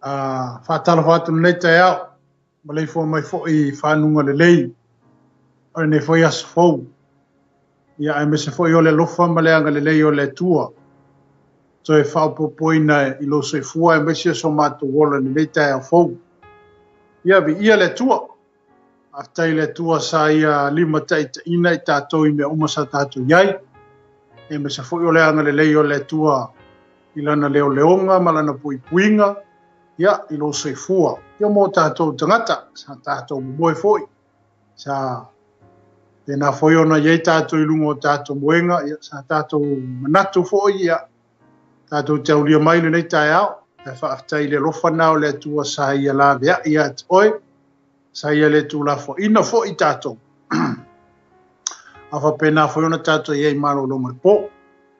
Faatalofa atu lenei taeao, maleifua mai foi i fanuga lelei o lenei foi aso fou. Ia aemaise foi o le alofa ma le agalelei o le Atua toe faaopoopoina i lou soifua aemaise o so matou ola i lenei taeao fou. Ia viia le Atua. Faafetai i le Atua sa ia limataitaiina i tatou i mea uma sa tatou i ai. Aemaise foi o le agalelei o le Atua i lana leoleoga ma lana puipuiga, ia, i lou soifua. Ia mo tatou tagata, sa tatou momoe foi, sa pena foi ona i ai tatou i luga o tatou moega, ia, sa tatou manatu foi, ia, tatou te aulia mai lenei taeao. Ae faafetai i le alofa na o le Atua sa ia laveai ia te oe, sa ia le tuulafoaina foi tatou. A faapena foi ona tatou i ai malologa i le po.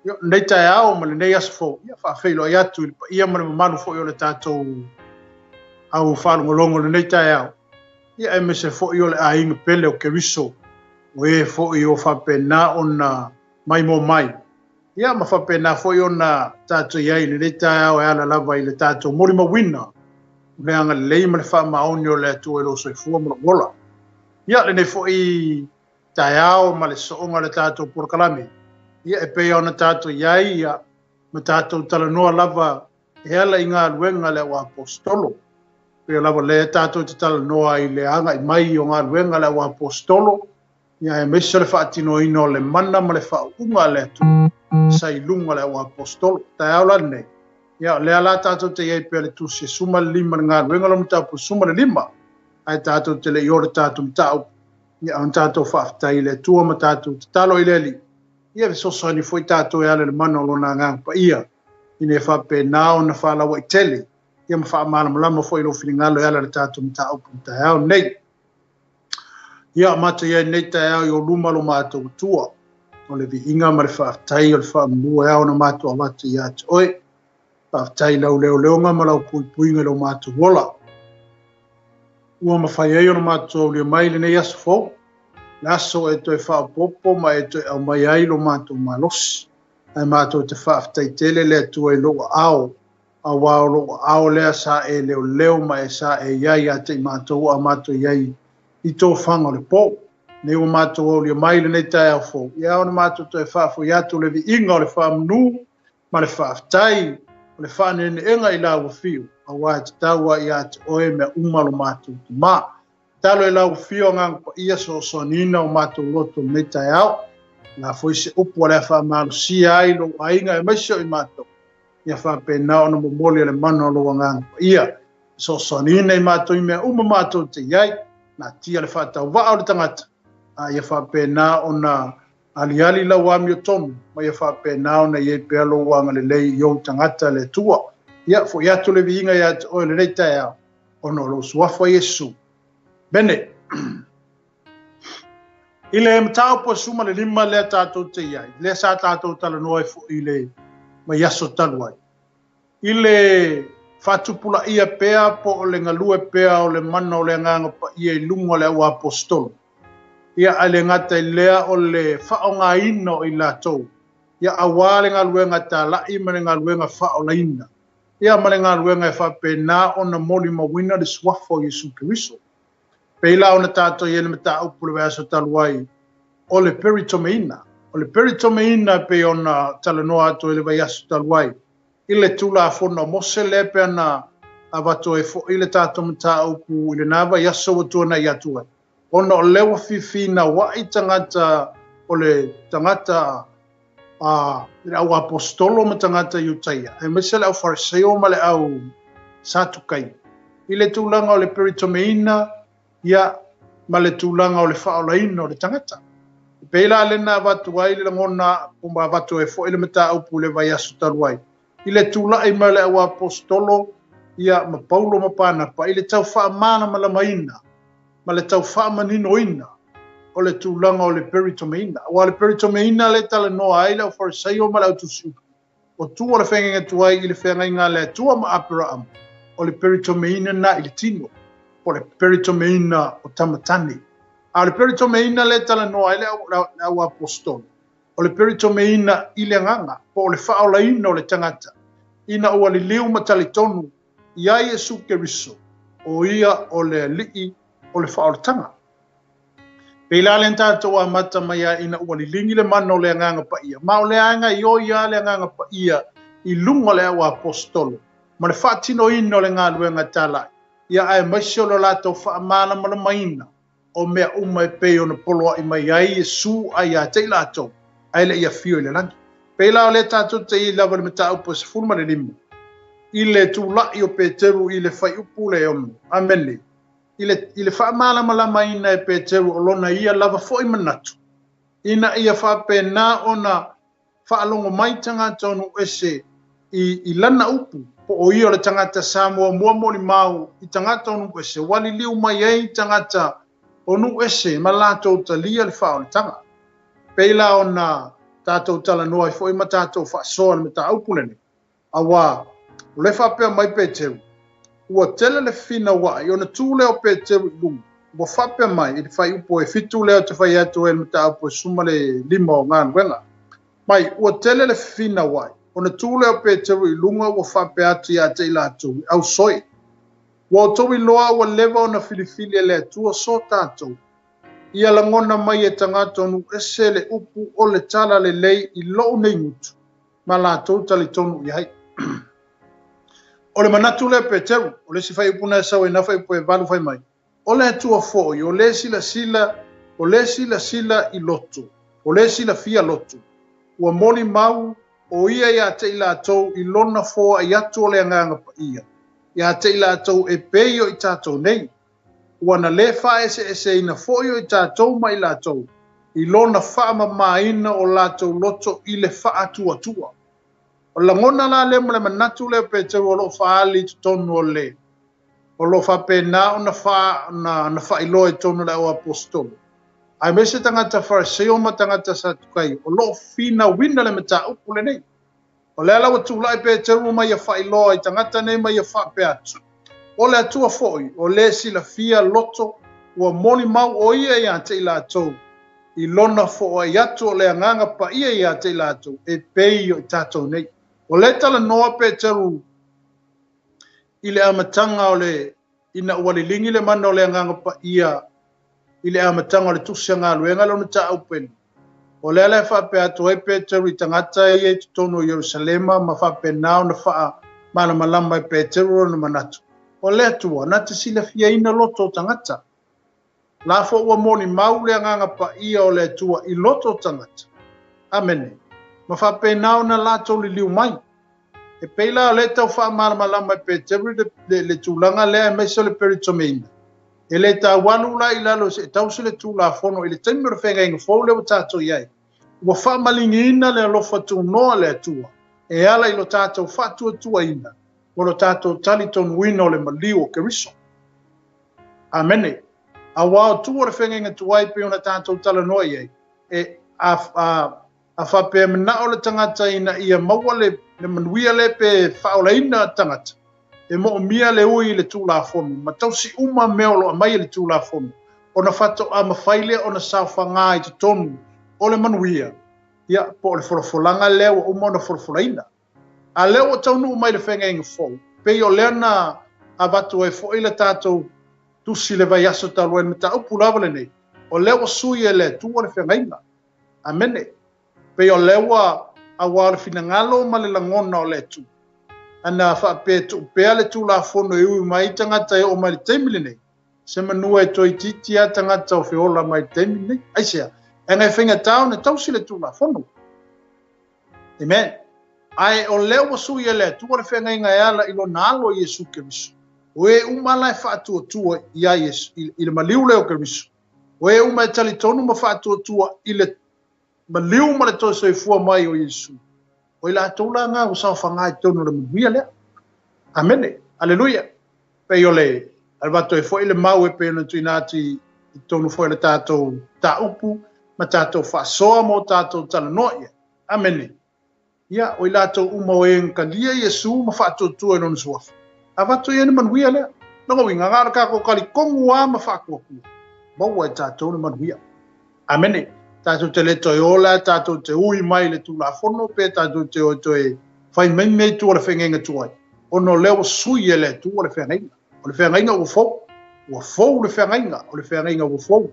Ia, lenei taeao ma lenei aso fou, ia faafeiloai atu i le paia ma le mamalu foi o le tatou au faalogologo i lenei taeao. Ia, aemaise foi o le aiga pele o Keriso, o e foi o faapena ona maimoa mai. Ia, ma faapena foi ona tatou i ai i lenei taeao e ala lava i le tatou molimauina o le agalelei ma le faamaoni o le Atua i lou soifua ma lou ola. Ia, lenei foi taeao ma le sooga o le tatou polokalame, ia e pei ona tatou i ai, ia, ma tatou talanoa lava e ala i galuega a le auaposeitolo. Pei lava lea tatou te talanoa i le agai mai o galuega a le auaposeitolo, ia aemaise o le faatinoina o le mana ma le faauuga a le Atua sa i luga o le auaposeitolo. Taeao la lenei, ia o lea la tatou te i ai pea le tusi e 15 le galuega lo mataupu 15, ae tatou te le i o le tatou mataupu, ia ona tatou faafetai i le Atua ma tatou tatalo i le Alii, ia fesoasoani foi tatou e ala i le mana o lona Agaga Paia, ina ia faapena ona faalauaitele, ia ma faamalamalama foi lou finagalo e ala i le tatou mataupu i le taeao lenei. Ia matou i ai lenei taeao i o luma lo matou Atua, o le viiga ma le faafetai o le faamanu e ao ona matou avatu ia te oe. Faafetai i lau leoleoga ma lau puipuiga i lo matou ola. Ua mafai ai ona matou aulia mai lenei aso fou, le aso e toe faaopoopo ma e toe aumai ai lo matou malosi. Ae matou te faafetai tele le Atua i lou aao, aua o lou aao lea sa e leoleo ma e sa e i ai ia te i matou a matou i ai i tofaga o le po. Nei ua matou aulia mai lenei taeao fou, ia ona matou toe faafoi atu le viiga o le faamanu ma le faafetai o le faaneeneega i lau afio, aua e tatau ai ia te oe mea uma lo matou Tama. Talo e lau afio Agaga Paia soasoaniina o matou loto lenei taeao. La foi se upu a le faamalosia ai lou aiga aemaise o i matou. Ia faapena ona momoli e le mana o lou Agaga Paia. Soasoaniina i matou i mea uma matou te i ai. Natia le faatauvaa o le tagata, a ia faapena ona aliali lau amiotonu, ma ia faapena ona i ai pea lou agalelei i ou tagata le Atua. Ia, foi atu le viiga ia te oe lenei taeao, ona o lou suafa Iesu. Mene. I le mataupu e 15 lea tatou te i ai, lea sa tatou talanoa ai foi i le vaiaso talu ai, i le faatupulaia pea po o le galue pea o le mana o le Agaga Paia i luga o le auaposeitolo. Ia, ae le gata i lea o le faaaogaina o i latou, ia aua le galuega talai ma le galuega faaolaina, ia ma le galuega e faapena ona molimauina le suafa o Iesu Keriso. Pei la ona tatou i ai le mataupu le vaiaso talu ai, o le peritomeina. O le peritomeina pei ona talanoa atu ai le vaiaso talu ai, i le Tulafono a Mose lea pe ana avatu ai foi le tatou mataupu i lena vaiaso ua tuanai atu ai. Ona o lea ua fifinauai tagata o le tagata a le au aposetolo ma tagata Iutaia, aemaise le au Fariseio ma le au Satukai, i le tulaga o le peritomeina, ia, ma le tulaga o le faaolaina o le tagata. E pei la lena avatu ai le lagona, po avatu ai foi le mataupu i le vaiaso talu ai, i le tulai mai o le au aposetolo, ia, ma Paulo ma Panapa, i le tau faamalamalamaina ma le tau faamaninoina o le tulaga o le peritomeina. Aua o le peritomeina le talanoa ai le au Fariseio ma le au tusiupu, o tua o le feagaiga tuai i le feagaiga a le Atua ma Aperaamo, o le peritomeina na i le tino, po o le peritomeina o tamatane. A o le peritomeina le talanoa ai le au aposetolo, o le peritomeina i le agaga, po o le faaolaina o le tagata, ina ua liliu ma talitonu Iā Iesu Keriso, o ia o le Alii o le faaolataga. Pei la lea na tatou amata mai ai ina ua liligi le mana o le Agaga Paia, ma o lea e gaoioi lava le Agaga Paia i luga o le auaposetolo ma le faatinoina o le galuega talai, ia aemaise o le latou faamalamalamaina o mea uma e pei ona poloai mai ai Iesu ai ia te i latou, ae le i afio i le lagi. Pei la o lea tatou te i lava i le mataupu e 15, i le tulai o Peteru i le fuaiupu le 6. Amene. I le faamalamalamaina e Peteru o lona ia lava foi manatu, ina ia faapena ona faalogo mai tagata o nuu ese i lana upu, po o ia o le tagata sa muamua molimau i tagata o nuu ese, ua liliu mai ai tagata o nuu ese ma latou talia le faaolataga. Pei la ona tatou talanoa ai foi ma tatou faasoa le mataupu lenei, auā o le faapea mai Peteru, ua tele le fefinauai ona tu lea o Peteru i luga, ua faapea mai i le fuaiupu e 7 lea ou te fai atu ai le mataupu e 15 o Galuega. Mai, ua tele le fefinauai ona tu lea o Peteru i luga ua faapea atu ia te i latou, e ausoe. Ua outou iloa ua leva ona filifili e le Atua so tatou, ia lagona mai e tagata o nuu ese le upu o le tala lelei i lou nei gutu, ma latou talitonu i ai. O le manatu lea Peteru, o le isi fuaiupu na e sau ai na fuaiupu e 8 fai mai, o le Atua foi, o le silasila, o le silasila i loto, o le silafia loto, ua molimau o ia ia te i latou i lona foai atu o le Agaga Paia, ia te i latou e pei o i tatou nei, ua na le faaeseeseina foi o i tatou ma i latou, i lona faamamaina o latou loto i le faatuatua. O lagona la lea ma le manatu lea Peteru o loo faaali i totonu o le o loo faapena ona ona faailoa i totonu o le auaposetolo. Aemaise tagata Fariseo ma tagata Satukaio o loo finauina le mataupu lenei. O lea la ua tulai Peteru ma ia faailoa i tagata nei ma ia faapea atu. O le Atua foi, o le silafia loto, ua molimau o ia ia te i latou, i lona foai atu o le Agaga Paia ia te i latou, e pei o i tatou nei. O le talanoa Peteru i le amataga o le ina ua liligi le mana o le Agaga Paia i le amataga o le tusi a galuega lona mataupu e O lea la e faapea atu ai Peteru i tagata ia i totonu o Ierusalema ma faapena ona faamalamalama e Peteru lona manatu. O le Atua na te silafiaina loto o tagata. La foi ua molimau le Agaga Paia o le Atua i loto o tagata. Amene. Ma faapena ona latou liliu mai. E pei la o le tau faamalamalama e Peteru le tulaga lea aemaise o le peritomeina. E le taualu la i lalo se tausi le Tulafono i le taimi o le feagaiga fou lea ua tatou i ai. Ua faamaligiina le alofa tunoa le Atua e ala i lo tatou faatuatuaina ma lo tatou talitonuina o le maliu o Keriso. Amene. Auā o tua o le feagaiga tuai pei ona tatou talanoa i ai, e a faapea manao le tagata ina ia maua le manuia lea pe faaolaina tagata, e moomia le ui i le Tulafono, ma tausi uma mea o lo o aumai e le Tulafono, ona faatoa mafai lea ona saofaga i totonu o le manuia, ia, po o le folafolaga lea ua uma ona folafolaina. A lea ua taunuu mai le feagaiga fou, pei o lea na avatu ai foi le tatou tusi le vaiaso talu ai le mataupu lava lenei, o lea ua sui e le Atua le feagaiga. Amene. Pei o lea ua auā o le finagalo ma le lagona o le Atua. Ana faapea tuupea le Tulafono e ui mai tagata e oo mai le taimi lenei, se manua e toeitiiti lava tagata o feola mai le taimi lenei. Aisea? E ngai faigata ona tausi le Tulafono. Amen. Ae o lea ua sui e le Atua le feagaiga e ala i lona alo Iesu Keriso. O e uma la e faatuatua ia Iesu, i le maliu lea o Keriso. O e uma e talitonu ma faatuatua i le maliu ma le toe soifua mai o Iesu. O i latou la ngā ua saofaga i totonu o le manuia lea. Amene. Aleluia. Pei o le avatu ai foi le mau e pei ona tuuina atu i totonu foi o le tatou mataupu ma tatou faasoa mo tatou talanoa ia. Amene. Ia, o i latou uma o e talia Iesu ma faatuatua i lona suafa. Avatu ia le manuia lea. Lona uiga, na o le tatou talitonu lava ma faatuatua, maua e tatou le manuia. Amene. Tatou te le toe ola, tatou te ui mai le Tulafono, pe tatou te o toe fai mai mea i tua o le feagaiga tuai. Ona o lea ua sui e le Atua le feagaiga. O le feagaiga ua fou. Ua fou le feagaiga. O le feagaiga ua fou. O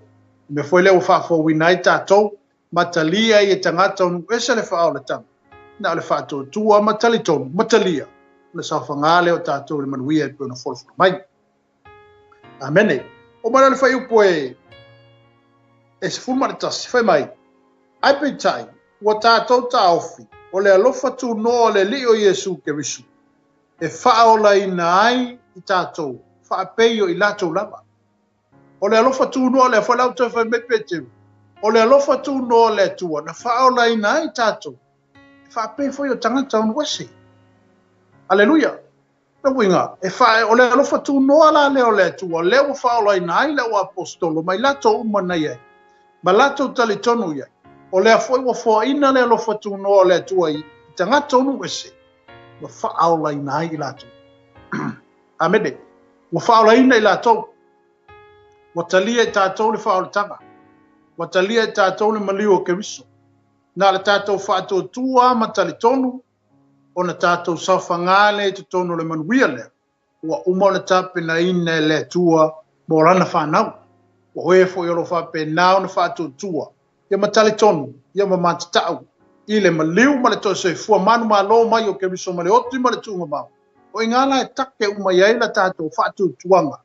le mea foi lea ua faafouina ai tatou ma talia ai e tagata o nuu ese le faaolataga. Na o le faatuatua ma talitonu ma talia o le saofaga lea o tatou i le manuia e pei ona folafolo mai. Amene. O mai le fuaiupu e 11, fai mai, ae peitai, ua tatou taofi, o le alofa tunoa o le Alii o Iesu Keriso, e faaolaina ai i tatou, faapei o i latou lava. O le alofa tunoa lea, foi lau toe fai mai Peteru, o le alofa tunoa o le Atua, na faaolaina ai tatou, e faapei foi o tagata o nuu ese. Aleluia. Le uiga, o le alofa tunoa la lea o le Atua, lea ua faaolaina ai le au aposetolo mai latou uma na i ai, ma latou talitonu i ai. O lea foi ua foaina le alofa tunoa o le Atua i tagata o nuu ese, ua faaolaina ai i latou. Amene. Ua faaolaina i latou. Ua talia i tatou le faaolataga. Ua talia i tatou le maliu o Keriso. Na le tatou faatuatua ma talitonu, ona tatou saofaga lea i totonu o le manuia lea, ua uma ona tapenaina e le Atua mo lana fanau. Ua oe foi o lo faapena ona faatuatua, ia ma talitonu, ia ma matatau, i le maliu ma le toe soifua manumalo mai o Keriso ma le oti ma le tuugamau. O i ngā la e take uma i ai la tatou faatuatuaga,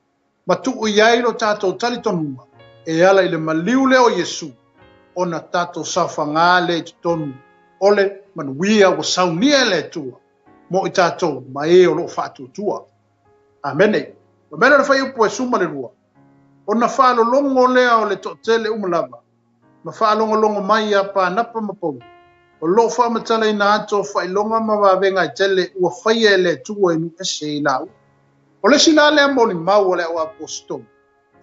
ma tuu i ai lo tatou talitonuga, e ala i le maliu lea o Iesu, ona tatou saofaga lea i totonu o le manuia ua saunia e le Atua mo i tatou ma e o loo faatuatua. Amene. O mea le fuaiupu e 12, ona faalologo lea o le toatele uma lava, ma faalogologo mai ia Panapa ma Paulo, o loo faamatalaina atu o faailoga ma vavega e tele ua faia e le Atua i nuu ese i lau. O le isi la lea molimau o le au aposetolo,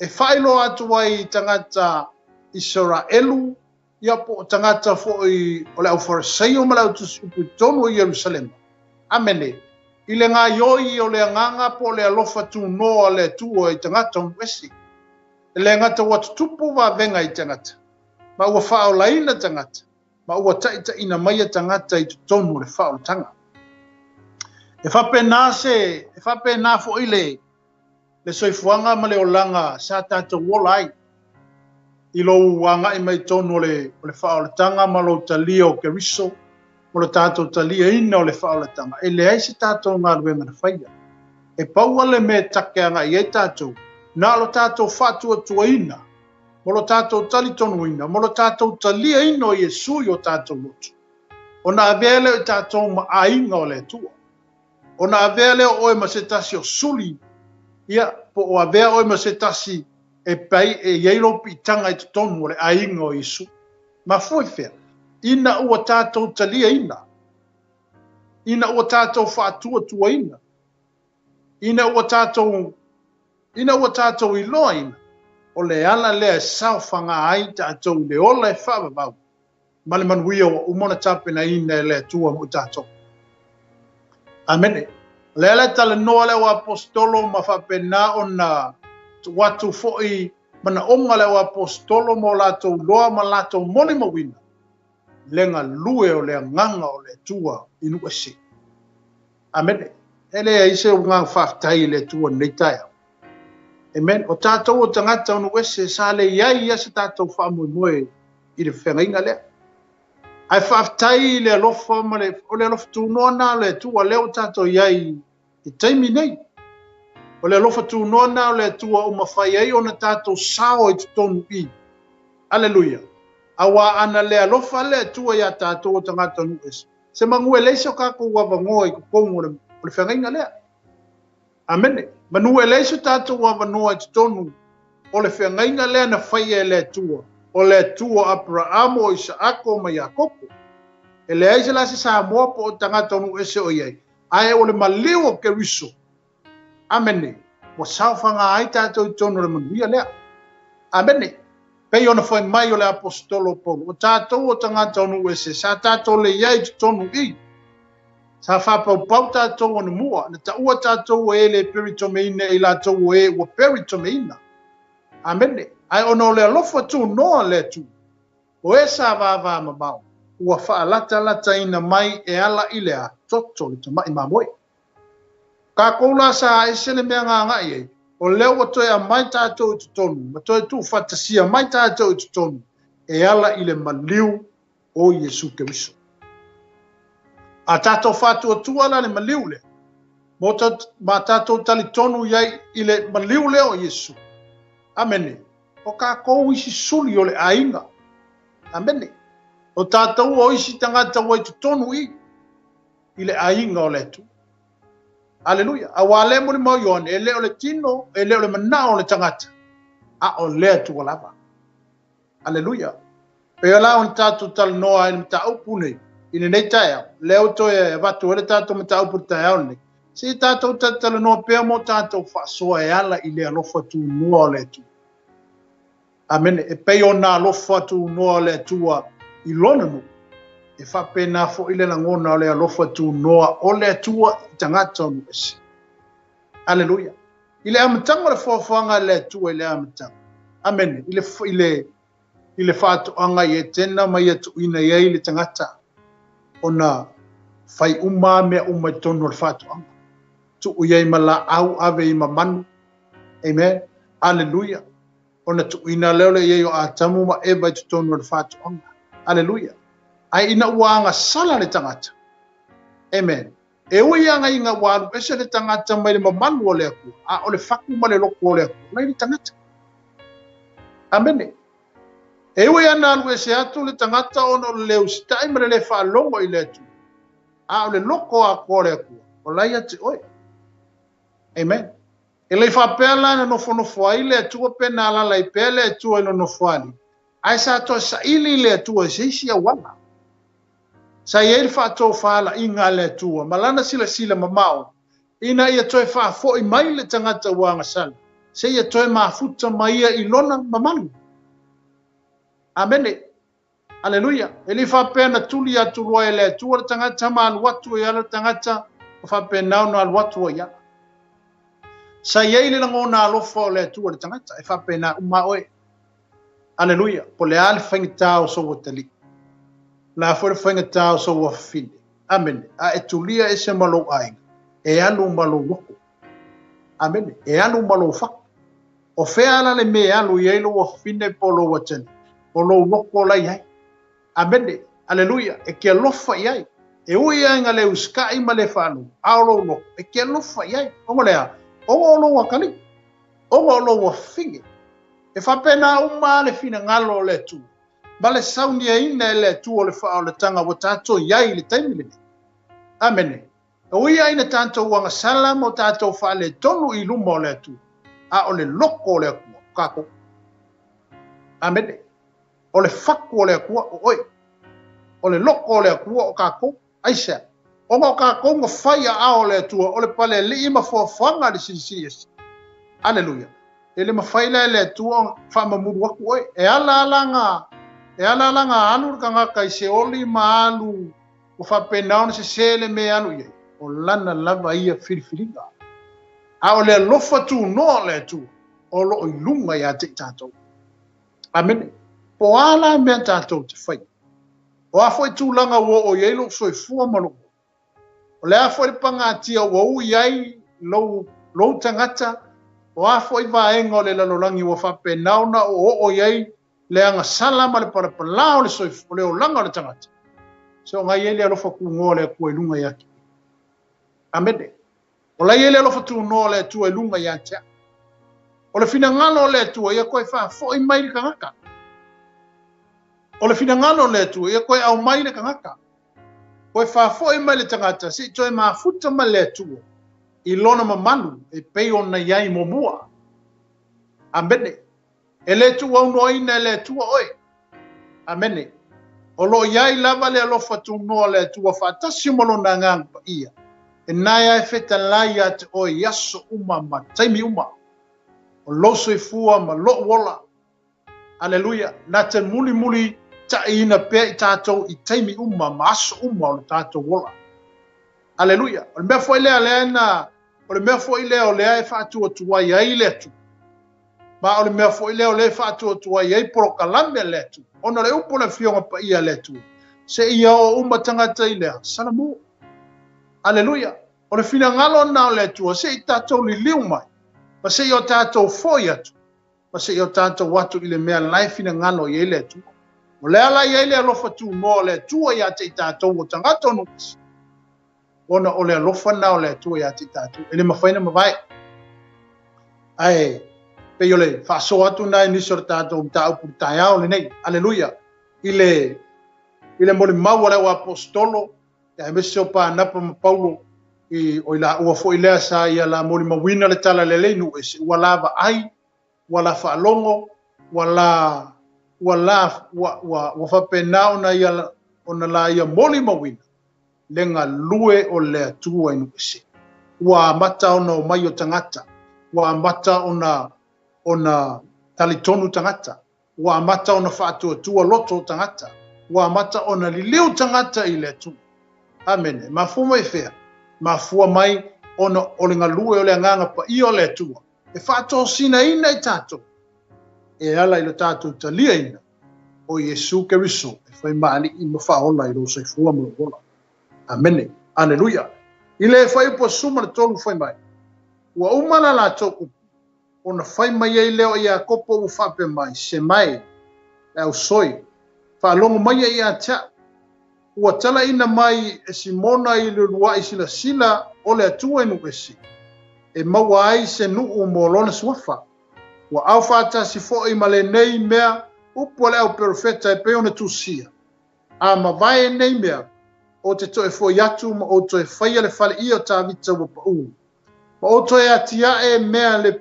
e faailoa atu ai i tagata Isaraelu, ia po o tagata foi o le au Fariseio ma le au tusiupu i totonu o Ierusalema. Amene. I le gaioi o le agaga po o le alofa tunoa o le Atua i tagata o nuu ese. E le gata ua tutupu vavega i tagata, ma ua faaolaina tagata, ma ua taitaina mai e tagata i totonu o le faaolataga. E faapena se, e faapena foi le soifuaga ma le olaga sa tatou ola ai, i lou agai mai totonu o le faaolataga ma lou talia o Keriso, o le tatou taliaina o le faaolataga, e leai se tatou galuega na faia. E pau le mea e take agai ai tatou, na o lo tatou faatuatuaina, mo lo tatou talitonuina, mo lo tatou taliaina o Iesu i o tatou loto. Ona avea lea o tatou ma aiga o le Atua. Ona avea lea o oe ma se tasi o suli, ia, po o avea oe ma se tasi e pai e iai lou piitaga i totonu o le aiga o Iesu. Ma fua i fea? Ina ua tatou taliaina, ina ua tatou faatuatuaina, ina ua tatou iloaina, o le ala lea e saofaga ai tatou i le ola e faavavau, ma le manuia ua uma ona tapenaina e le Atua mo i tatou. Amene. O le ala e talanoa le au aposetolo ma faapena ona tuu atu foi manaoga le au aposetolo ma o latou loa ma latou molimauina, le galue o le agaga o le Atua i nuu ese. Amene. E leai se ugaga faafetai i le Atua nei taeao. Amen. O tatou o tagata o nuu ese sa le iai ia se tatou faamoemoe i le feagaiga lea. Ae faafetai i le alofa ma le, o le alofa tunoa na o le Atua lea ua tatou iai i taimi nei. O le alofa tunoa na o le Atua ua mafai ai ona tatou sao i totonu i. Aleluia. Aua ana le alofa le Atua ia tatou o tagata o nuu ese, se manu e leai se o tatou avanoa i totonu o le feagaiga lea. Amene. Manu e leai se tatou avanoa i totonu o le feagaiga lea na faia e le Atua, o le Atua Aperahamo, o Isaako ma Iakopo. E leai se la se Samoa po o tagata o nuu ese o iai, ae o le maliu o Keriso. Amene. Ua saofaga ai tatou i totonu o le manuia lea. Amene. Pei ona fai mai o le aposetolo o Paulo, o tatou o tagata o nuu ese, sa tatou le iai i totonu i. Sa faapaupau tatou anamua, na taua tatou o e le peritomeina i latou o e ua peritomeina. Amene. Ae ona o le alofa tunoa le Atua, o e sa vava mamao, ua faalatalataina mai e ala i le atoto le tamai mamoe. Kākou la sa ese le mea agai ai, o lea ua toe aumai tātou i totonu, ma toe tuufaatasia mai tātou i totonu, e ala i le maliu o Iesu Keriso. A tātou whātuatua la le maliu lea, ma tātou talitonu i ai i le maliu lea o Iesu. Amene. O kākou isi suli o le aiga. Amene. O tātou o isi tagata ua i totonu i le aiga o le Atua. Aleluia. Auā le molimau Ioane, e le o le tino, e le o le manao o le tagata, a o le Atua lava. Aleluia. Pei o la ona tātou talanoa ai le mataupu nei, i lenei taeao, lea ua toe avatu ai le tātou mataupu i le taeao lenei, se i tātou talanoa pea mo tātou faasoa e ala i le alofa tunoa o le Atua. Amene. E pei o nā alofa tunoa o le Atua i lona nuu, e faapena foi le lagona o le alofa tunoa o le Atua i tagata o nuu ese. Aleluia. I le amataga o le foafoaga a le Atua i le amataga. Amene. I le faatoaga i Etena ma ia tuuina i ai le tagata ona fai uma mea uma i totonu o le faatoaga. Tuu i ai ma laau ave i ma manu. Amen. Aleluia. Ona tuuina lea o le i ai o Atamu ma Eva i totonu o le faatoaga. Aleluia. Ae ina ua agasala le tagata. Amen. E ui ina ua alu ese le tagata mai le mamalu o le Atua, a o le faku ma le loko o le Atua, lai le tagata. Amene. E ui ana alu ese atu le tagata ona o le le usitai ma le le faalogo i le Atua, a o le loko atoa o le Atua, o la ia te oe. Amen. E le faapea la na nofonofo ai le Atua pe na alaala ai pea le Atua i lona nofoalii, ae sa toe saili le Atua i se isi auala. Sa i ai le faatofalaiga a le Atua ma lana silasila mamao ina ia toe faafoi mai le tagata ua agasala, seia toe mafuta mai ia i lona mamalu. Amene. Aleluia. E le faapea na tuli atu loa e le Atua le tagata ma alu atu ai ala le tagata, ma faapena ona alu atu ai ala. Sa i ai le lagona alofa o le Atua i le tagata, e faapena uma oe. Aleluia. Po o le a le faigata o sou atalii, le a foi le faigata o sou afafine. Amene. A e tulia ese ma lou aiga, e alu ma lou loko. Amene. E alu ma lou faku. O fea ala le mea e alu i ai lou afafine po o lou atalii, o lou loko la i ai. Amene. Aleluia. E ke alofa i ai. E ui ai ina le usikai ma le faalogo, a o lou loko, e ke alofa i ai. Ona o le a? Ona o lou atalii. Ona o lou afafine. E faapena uma le finagalo o le Atua, ma le sauniaina e le Atua o le faaolataga ua tātou i ai i le taimi lenei. Amene. E ui ai ina tātou agasala ma o tātou faaletonu i luma o le Atua, a o le loko o le Atua, o kākou. Amene. O le faku o le Atua, o oe. O le loko o le Atua, o kākou. Aisea? Ona o kākou na fai aao o le Atua, o le palealii ma foafoaga a le Silisili Ese. Aleluia. E le mafai la e le Atua ona faamamulu atu oe. E ala ala na, e ala ala na alu le tagata i Seoli ma alu ua faapena ona sesē le mea e alu i ai, o lana lava ia filifiliga. A o le alofa tunoa o le Atua, o lo o i luga ia te i tātou. Amene. Po o a la mea tātou te faia? O a foi tulaga ua oo i ai lou soifua ma lou ola? O le a foi le pagatia ua ui ai lou, lou tagata? O a foi vaega o le lalolagi ua faapena ona oo i ai le agasala ma le palapalā o le soifua, o le olaga o le tagata? Se o gai ai le alofa tunoa o le Atua i luga ia te oe. Amene. O la i ai le alofa tunoa o le Atua i luga ia te au. O le finagalo o le Atua ia toe faafoi mai le tagata. O le finagalo o le Atua ia toe aumai le tagata. Toe faafoi mai le tagata se i toe mafuta ma le Atua i lona mamalu e pei ona i ai muamua. Amene. E le tuuaunoaina e le Atua oe. Amene. O lo o i ai lava le alofa tunoa o le Atua faatasi ma lona Agaga Paia, e naea e fetalai ia te oe i aso uma ma taimi uma o lou soifua ma lou ola. Aleluia! Na te mulimulitaʻiina pea i tātou i taimi uma ma aso uma o le tātou ola. Aleluia! O le mea foi lea lea na, o le mea foi lea o lea e faatuatuai ai le Atua. Ma o le mea foi lea o lea e faatuatuai ai polokalame a le Atua. Ona o le upu o le Afioga Paia a le Atua, seia oo uma tagata i lea Salamo. Aleluia! O le finagalo lena o le Atua, se i tatou liliu mai, ma se i o tatou foi atu, ma se i o tatou atu i le mea la e finagalo i ai le Atua. O le ala i ai le alofa tunoa o le Atua ia te i tatou o tagata o nuu-ese, ona o le alofa lena o le Atua ia te i tatou, e le mafai ona mavae. Ae pei o le faasoa atu lena i nisi o le tatou mataupu i le taeao lenei. Aleluia! I le, i le molimau a le auaposeitolo, aemaise o Panapa ma Paulo, i, o i laua foi lea sa ia la molimauina le tala lelei nuu ese, ua la vaai, ua la faalogo, ua la, ua la, ua, ua, ua faapena ona ia, ona la ia molimauina le galue o le Atua i nuu ese. Ua amata ona omai o tagata, ua amata ona, ona talitonu tagata, Ua amata ona faatuatua loto o tagata. Ua amata ona liliu tagata i le Atua. Amene. E mafua mai fea? E mafua mai ona o le galue o le Agaga Paia o le Atua e faatosinaina i tatou e ala i lo tatou taliaina o Iesu Keriso e fai ma Alii ma Faaola i lou soifua ma lou ola. Amene. Aleluia. I le fuaiupu 13 fai mai, Ua uma la latou upu, ona fai mai ai lea o Iakopo ua faapea mai, Semae, le ausoi, faalogo maia ia te au. Ua talaina mai e Simona i le uluai silasila o le Atua i nuu ese, e maua ai se nuu mo lona suafa. Ua aufaatasi foi ma lenei mea upu a le au perofeta e pei ona tusia, A mavae nei mea, ou te toe foi atu ma ou toe faia le faleia o Tavita ua paū. Ma ou toe atiae mea le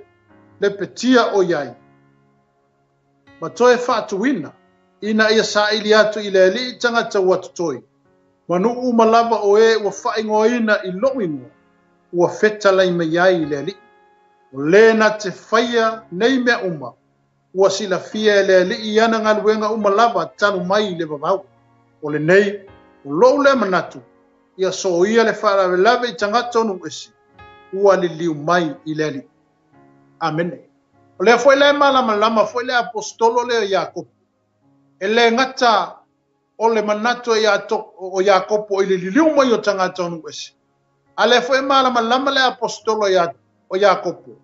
lepetia o i ai, ma toe faatuina, ina ia saili atu i le Alii tagata ua totoe, ma nuu uma lava o e ua faaigoaina i lou igoa, ua fetalai mai ai i le Alii. O le na te faia nei mea uma, ua silafia e le Alii ana galuega uma lava talu mai i le vavau. O lenei, o lou lea manatu, ia soia le faalavelave i tagata o nuu ese, ua liliu mai i le Alii. Amene. O lea foi la e malamalama foi le Aposetolo lea o Iakopo, e le gata o le manatu o Iakopo i le liliu mai o tagata o nuu ese, a lea foi e malamalama le Aposetolo o Iakopo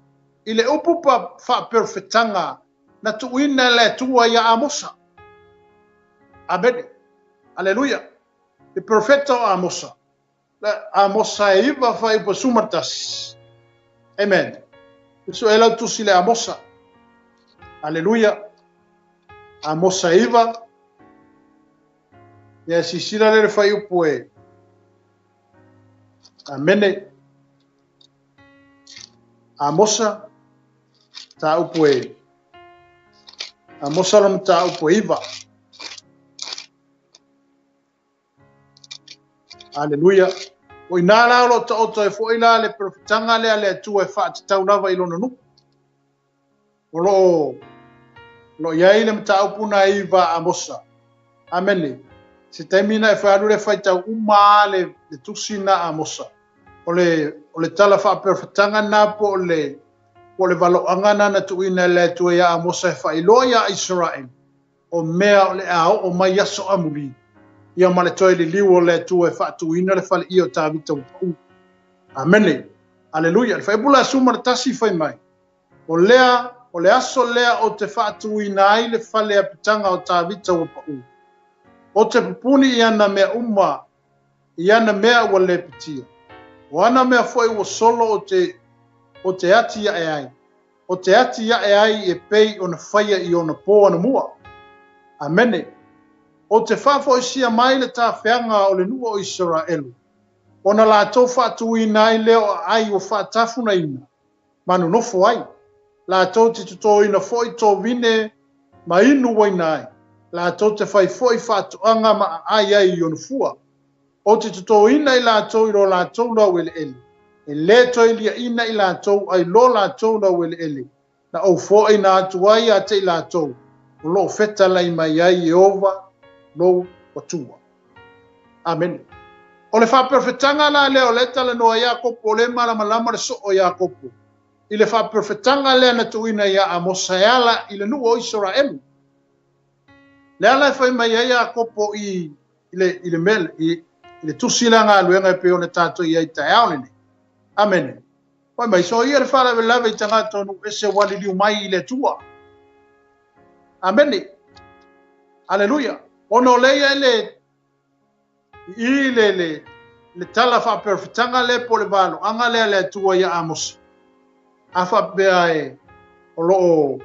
i le upu faaperofetaga na tuuina e le Atua ia Amosa. Amene. Aleluia. Le perofeta o Amosa. Amosa e 9 fuaiupu 11. Amen. Sue lau tusi le Amosa. Aleluia. Amosa e 9. Ia sisila le le fuaiupu e. Amene. Amosa mataupu e. Amosa lo mataupu e 9. Aleluia. O ina la o lo o taoto ai foi la le perofetaga lea a le Atua e faatatau lava i lona nuu. O lo o lo i ai le mataupu na i va Amosa. Amene. Se taimi na e whai le whaitau uma le, le tusi na Amosa. O le, o le tala faaperofetaga na po o le, po o le valoaga na na tuuina e le Atua ia Amosa e faailoa ia Israel. o mea o le a oo mai aso amuli, ia ma le toe liliu o le Atua e faatuina le faleia o Tavita ua paū. Amene. Aleluia. Le fuaiupu la 11 fai mai, O lea, o le aso lea ou te faatuina ai le fale apitaga o Tavita ua paū. Ou te pupuni i ana mea uma, i ana mea ua lepetia. O ana mea foi ua solo ou te, ou te ati ae ai. O te ati ae ai e pei ona faia i ona pō anamua. Amene. O te faafoisia mai le tafeaga o le nuu o Isaraelu, ona latou faatuina ai lea o aai ua faatafunaina, ma nonofo ai. Latou te totoina foi tovine ma inu uaina ai, latou te fai foi faatoaga ma aai ai i ona fua. Ou te totoina i latou i lo latou laueleele, e lē toe liaʻina i latou ai lo latou laueleele, na ou foaina atu ai ia te i latou, o loo fetalai mai ai Ieova lou Atua. Amene. O le faaperofetaga la lea o lea e talanoa ai Iakopo, o lea e malamalama le soo o Iakopo i le faaperofetaga lea na tuuina ia Amosa e ala i le nuu o Isaraelu. Le ala e fai mai ai Iakopo i i le, i le mea, i, i le tusi lea galuega e pei ona tatou i ai taeao lenei. Amene. Fai mai, soia le faalavelave i tagata o nuu ese ua liliu mai i le Atua. Amene. Aleluia. Ona o lea e i ai le i le, le, le tala faaperofetaga lea po o le valoaga lea a le Atua ia Amosa. A faapea e o lo o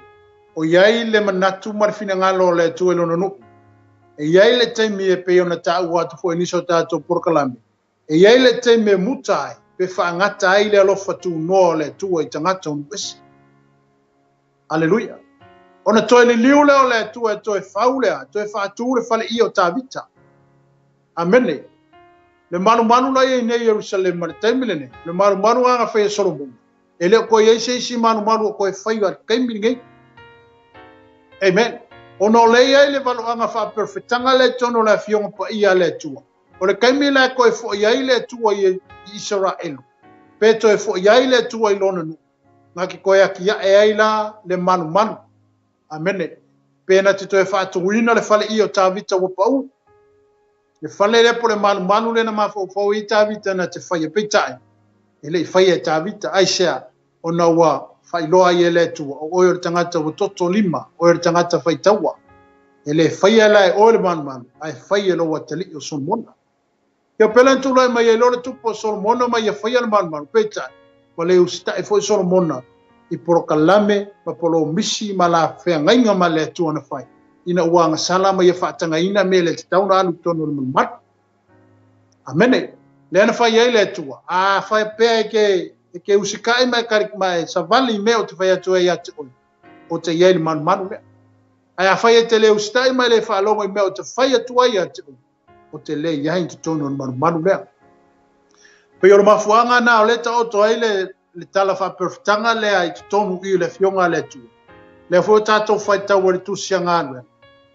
o i ai le manatu ma le finagalo o le Atua i lona nuu, e i ai le taimi e pei ona taua atu foi i nisi o tatou polokalame, e i ai le taimi e muta ai pe faagata ai le alofa tunoa o le Atua i tagata o nuu ese. Aleluia. Ona toe liliu lea o le Atua e toe fau lea, toe faatu le faleia o Tavita. Amene. Le malumalu la i ai nei Ierusalema i le taimi lenei, le malumalu lava na fai e Solomona, e le o toe i ai se isi malumalu o toe faia i le taimi lenei. Amen. Ona o lea e i ai le valoaga faaperofetaga lea i totonu o le Afioga Paia a le Atua. O le taimi la e toe foi ai le Atua i Isaraelu, pe toe foi ai le Atua i Lona nuu, na te toe atiae ai la le malumalu. Amene. Pe na te toe faatuina le faleia o Tavita ua pau. Le fale lea po le malumalu lea na mafaufau ai Tavita na te faia, peitai, e le i faia e Tavita. Aisea? Ona ua faailoa ai e le Atua, o oe o le tagata ua toto lima, oe o le tagata faitaua. E le faia la e oe le malumalu, ae fai e lou atalii o Solomona. Ia pele na tulai mai ai loa le tupu o Solomona ma ia faia le malumalu, peitai, ua le usitai foi Solomona i polokalame ma polomisi ma la feagaiga ma le Atua na fai, ina ua agasala ma ia faatagaina mea le tatau na alu i totonu o le malumalu. Amene. Lea na fai ai le Atua, a faapea e ke, e ke usikai ma e, kari, ma e savali i mea o te fai atu ai ia te oe, o te i ai le malumalu lea. Ae a fai e te le usitai ma e le faalogo i mea o te fai atu ai ia te oe, o te le i ai i totonu o le malumalu lea. Pei o le mafuaaga na o lea taoto ai le, le tala faaperofetaga lea i totonu i le Afioga a le Atua. Lea foi o tatou faitau ai le Tusi a Galuega.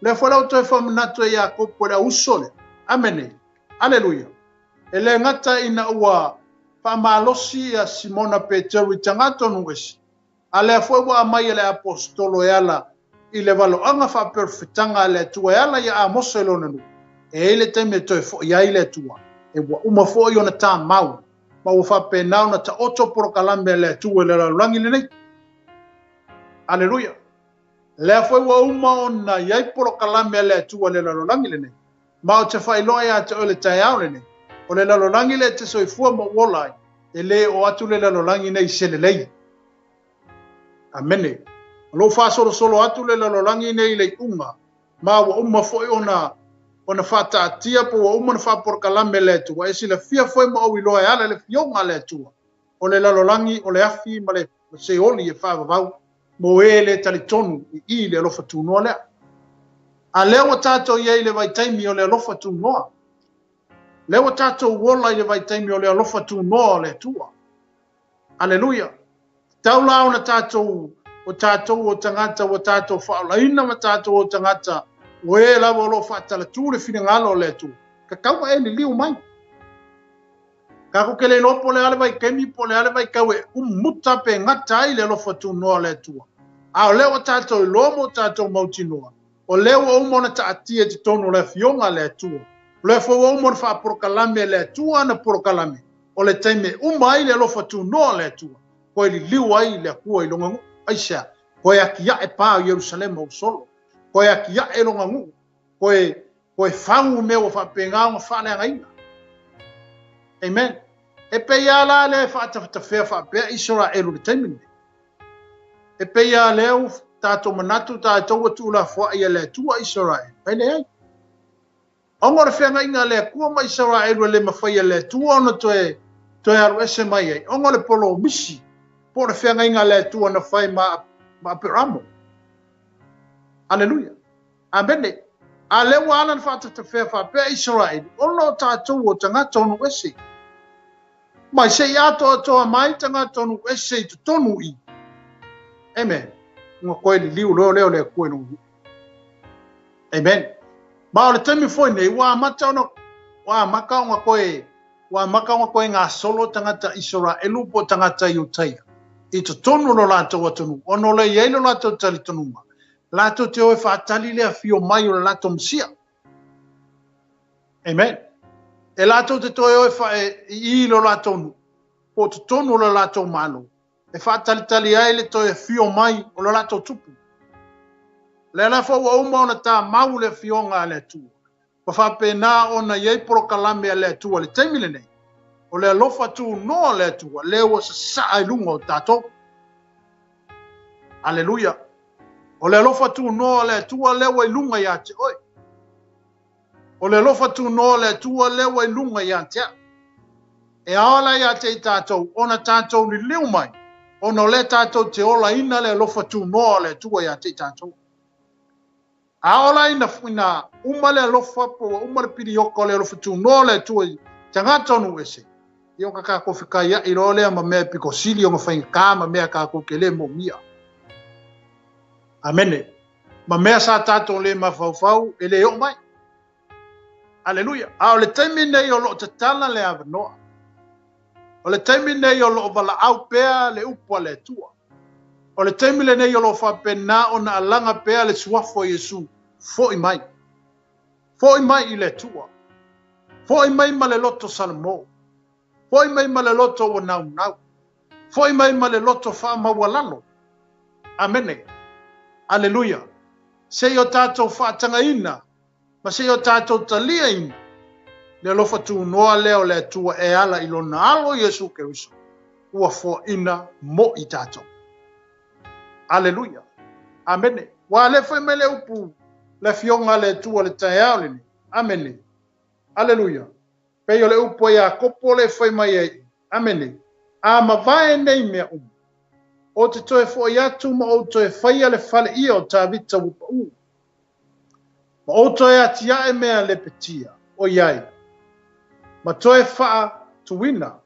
Lea foi la ua toe faamanatu e Iakopo le auso lea. Amene. Aleluia. E le gata ina ua faamalosi ia Simona Peteru i tagata o nuu ese, A lea foi ua aumai e le Aposetolo e ala i le valoaga faaperofetaga a le Atua e ala ia Amosa i lona nuu, e i ai le taimi e toe foi ai le Atua, e ua uma foi ona tamau, ma ua faapena ona taoto polokalame a le Atua i le lalolagi lenei. Aleluia! Lea foi ua uma ona i ai polokalame a le Atua i le lalolagi lenei, ma ou te faailoa ia te oe le taeao lenei, o le lalolagi lea e te soifua ma ou ola ai, e le oo atu le lalolagi nei i se lelei. Amene. O lou faasolosolo atu le lalolagi nei i le iuga, ma ua uma foi ona ona faataatia po ua uma ona faapolokalame le Atua, e silafia foi ma ou iloa e ala i le Afioga a le Atua, o le lalolagi o le afi ma le seoli e faavavau mo e le talitonu i i le alofa tunoa lea. A lea ua tatou i ai i le vaitaimi o le alofa tunoa. Lea ua tatou ola i le vaitaimi o le alofa tunoa o le Atua. Aleluia! Tatau la ona tatou, o tatou o tagata ua tatou faaolaina ma tatou o tagata o e lava o lo o faatalatu le finagalo o le Atua, tatau ona e liliu mai. Tatou te le iloa po o le a le vaitaimi po o le a le vaitau e umuta pe gata ai le alofa tunoa o le Atua. A o lea ua tatou iloa ma ua tatou mautinoa, o lea ua uma ona taatia i totonu o le Afioga a le Atua. O lea foi ua uma ona faapolokalame e le Atua ana polokalame, o le taimi e uma ai le alofa tunoa o le Atua, koe liliu ai le Atua i lona nuu. Aisea? Koe atiae pa o Ierusalema ua solo. Koe atiae lona nuu. Koe, koe fau mea ua faapena ona faaleagaina. Amen. E pei lava la lea e faatafatafea faapea Isaraelu i le taimi lenei. E pei lava lea ua tatou manatu tatou ua tuulafoai e le Atua Isaraelu. Ae leai. Ona o le feagaiga a le Atua ma Isaraelu e le mafai e le Atua ona toe, toe alu ese mai ai, ona o le polomisi, po o le feagaiga a le Atua na fai ma, ma Aperamo. Aleluia. Amene. A lea ua ala ona faatatafea faapea Isaraelu, ona o tatou o tagata o nuu ese. Mai se i atoatoa mai tagata o nuu ese i totonu i. Amen. Ona toe liliu loa lea o le Atua i lona nuu. Amen. Ma o le taimi foi nei, ua amata ona, ua amata ona toe, ua amata ona toe gasolo tagata Isaraelu po o tagata Iutaia i totonu o lo latou atunuu, ona o le i ai lo latou talitonuga, latou te o e faatali le afio mai o le latou Mesia. Amen. E latou te toe o e, fa, e, i i lo latou nuu. po o totonu o le latou Malo, e faatalitali ai le toe afio mai o le latou Tupu. O lea la foi ua uma ona tamau le afioga a le Atua, ua faapena ona i ai polokalame a le Atua i le taimi lenei, o le alofa tunoa o le Atua, lea ua sasaa i luga o tatou. Aleluia! O le alofa tunoa o le Atua lea ua i luga ia te oe. O le alofa tunoa o le Atua lea ua i luga ia te au. E ao la ia te i tatou ona tatou liliu mai, ona o lea tatou te olaina le alofa tunoa o le Atua ia te i tatou. A oo la ina, ina uma le alofa po ua uma le pilioka o le alofa tunoa o le Atua i tagata o nuu ese, ia ona tatou fekaia'i loa lea ma mea e pito sili ona faigata ma mea tatou te le moomia. Amene. Ma mea sa tatou le mafaufau e le oo mai. Aleluia. A o le taimi nei o lo o tatala le avanoa. O le taimi nei o lo o valaau pea le upu a le Atua. O le taimi lenei o lo o faapena ona alaga pea le suafa o Iesu, Foi mai. Foi mai i le Atua. Foi mai ma le loto salamo. Foi mai ma le loto ua naunau. Foi mai ma le loto faamaualalo. Amene. Aleluia. Se i o tatou faatagaina ma se i o tatou taliaina le alofa tunoa lea o le Atua e ala i Lona Alo Iesu Keriso ua foaina mo i tatou. Aleluia. Amene. Ua lea fai mai le upu le Afioga a le Atua le taeao lenei. Amene. Aleluia. Pei o le upu a Iakopo lea e fai mai ai, Amene, a mavae nei mea uma, ou te toe foi atu ma ou toe faia le faleia o Tavita ua pau, ma ou toe atiae mea lepetia o i ai, ma toe faatuina,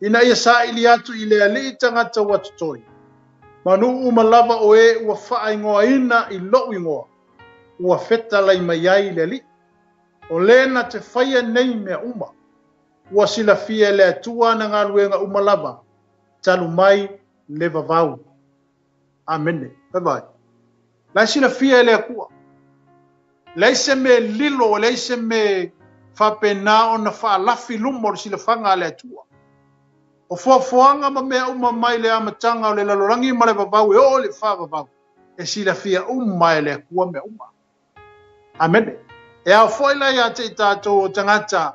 ina ia saili atu i le Alii tagata ua totoe, ma nuu uma lava o e ua faaigoaina i lou igoa, ua fetalai mai ai le Alii. O le na te faia nei mea uma, ua silafia e le Atua ana galuega uma lava, talu mai le vavau. Amene. Bye bye. La e silafia e le Atua. Leai se mea lilo, leai se mea faapena ona faalafi luma o le silafaga a le Atua. O foafoaga ma mea uma mai le amataga o le lalolagi ma le vavau e oo i le faavavau, e silafia uma e le Atua mea uma. Amene. E ao foi la ia te i tatou o tagata,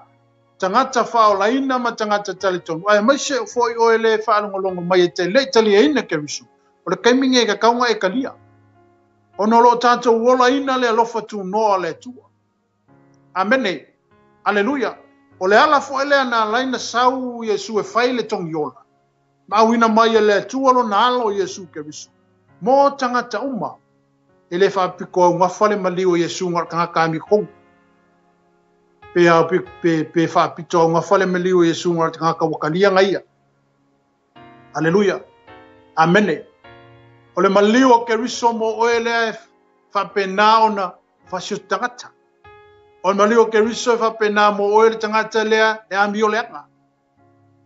tagata faaolaina ma tagata talitonu, aemaise foi oe le faalogologo mai e te le i taliaina Keriso, o le taimi nei e tatau ona e talia, ona o lo o tatou olaina le alofa tunoa o le Atua. Amene. Aleluia. O le ala foi lea na ala ai na sau Iesu e fai le togiola, ma auina mai e le Atua lona alo Iesu Keriso, mo tagata uma. E le faapito augafa le maliu o Iesu na o le tagata amiotonu. Pe, pe, pe, pe faapito augafa le maliu o Iesu na o le tagata ua talia na ia. Aleluia. Amene. O le maliu o Keriso mo oe lea e faapena ona fasioti tagata. O le maliu o Keriso e faapena mo oe le tagata lea e amio leaga.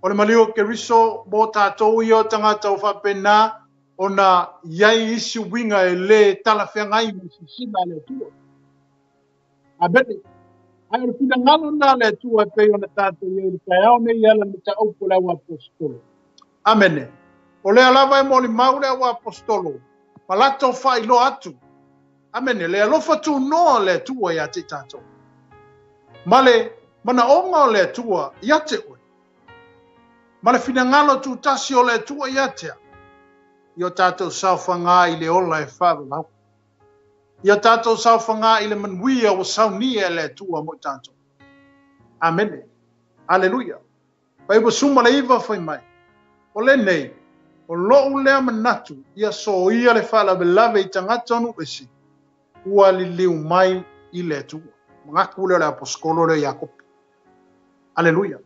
O le maliu o Keriso mo tatou ia o tagata o faapena ona i ai isi uiga e le talafeagai ma le silasila a le Atua. Amene. Ae o le finagalo lena a le Atua e pei ona tatou i ai i le taeao nei e ala i le mataupu a le auaposeitolo. Amene. O lea lava e molimau le auaposeitolo ma latou faailoa atu. Amene. Le alofa tunoa o le Atua ia te i tatou. Ma le manaoga o le Atua ia te oe. Ma le finagalo tutasi o le Atua ia te au. Ia o tatou saofagā i le ola e faavavau. Ia o tatou saofagā i le manuia ua saunia e le Atua mo i tatou. Amene. Aleluia. Fuaiupu 19 fai mai, O lenei, o lou lea manatu ia soia le faalavelave i tagata o nuu ese, ua liliu mai i le Atua. Manatu lea o le aposetolo lea o Iakopo. Aleluia.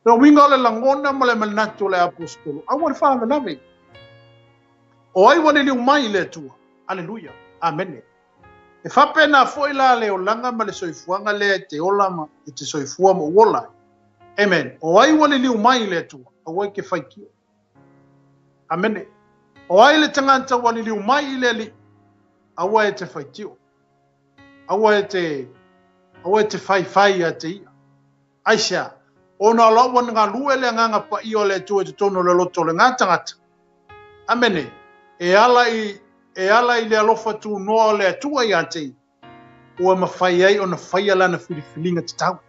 O le uiga o le lagona ma le manatu o le aposetolo, aua le faalavelave. O ai ua liliu mai i le Atua? Aleluia. Amene. E faapena foi la le olaga ma le soifuaga lea e te ola ma e te soifua ma ou ola ai. Amen. O ai ua liliu mai i le Atua, aua e te faitio. Amene. O ai le tagata ua liliu mai i le Alii, aua e te faitio. Aua e te, aua e te faifai ia te ia. Aisea? Ona o la ua galue le Agaga Paia o le Atua i totonu o le loto o lena tagata. Amene. E ala i, e ala i le alofa tunoa o le Atua ia te ia, ua mafai ai ona faia lana filifiliga tatau.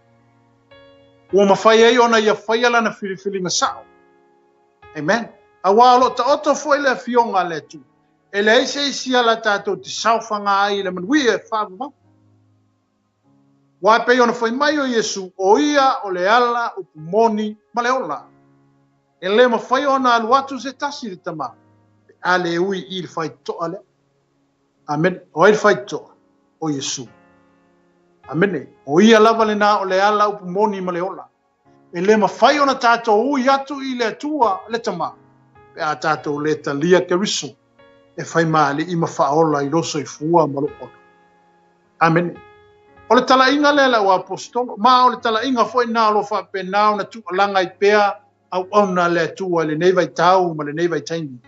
Ua mafai ai ona ia faia lana filifiliga sao. Amen. Aua o lo o taoto foi le afioga a le Atua. E leai se isi ala tatou te saofaga ai i le manuia e faavavau. Aua e pei ona fai mai o Iesu, o ia o le ala, upu moni, ma le ola. E le mafai ona alu atu se tasi i le Tama, pe a le ui i le faitotoa lea. Amene. O ai le faitotoa? O Iesu. Amene. O ia lava lena o le ala, upu moni, ma le ola. E le mafai ona tatou ui atu i le Atua le Tama, pe a tatou le talia Keriso e fai ma Alii ma Faaola i lou soifua ma lou ola. Amene. O le talaiga lea lau aposetolo, ma o le talaiga foi na o lo faapena ona tuualaga ai pea auauna a le Atua i lenei vaitau ma lenei vaitaimi.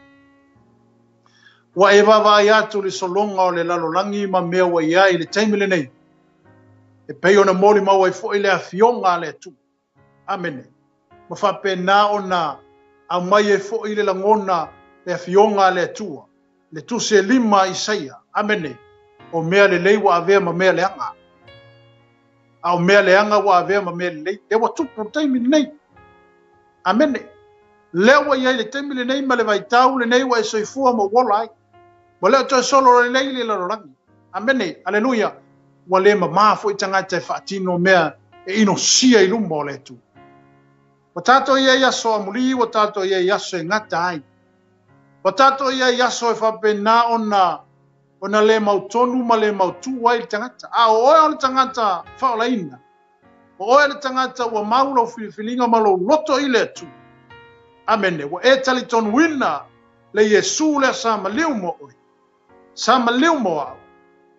Ua e vaavaai atu i le sologa o le lalolagi ma mea ua i ai i le taimi lenei, e pei ona molimau ai foi le Afioga a le Atua. Amene. Ma faapena ona aumai ai foi le lagona le Afioga a le Atua, le tusi e lima a Isaia. Amene. O mea lelei ua avea ma mea leaga. A o mea leaga ua avea ma mea lelei. Lea ua tupu le taimi lenei. Amene. Lea ua i ai le taimi lenei ma le vaitau lenei ua e soifua ma ua ola ai. Ua le o toe solo lelei le lalolagi. Amene. Aleluia. Ua le mamā foi tagata e faatino mea e inosia i luma o le Atua. Ua tatou i ai aso amuli, ua tatou i ai aso e gata ai. Ua tatou i ai aso e faapena ona ona le mautonu ma le mautū ai le tagata. A o oe o le tagata faaolaina, O oe le tagata ua mau lou filifiliga ma lou loto i le Atua. Amene. Ua e talitonuina le Iesu lea sa maliu mo oe. Sa maliu mo au.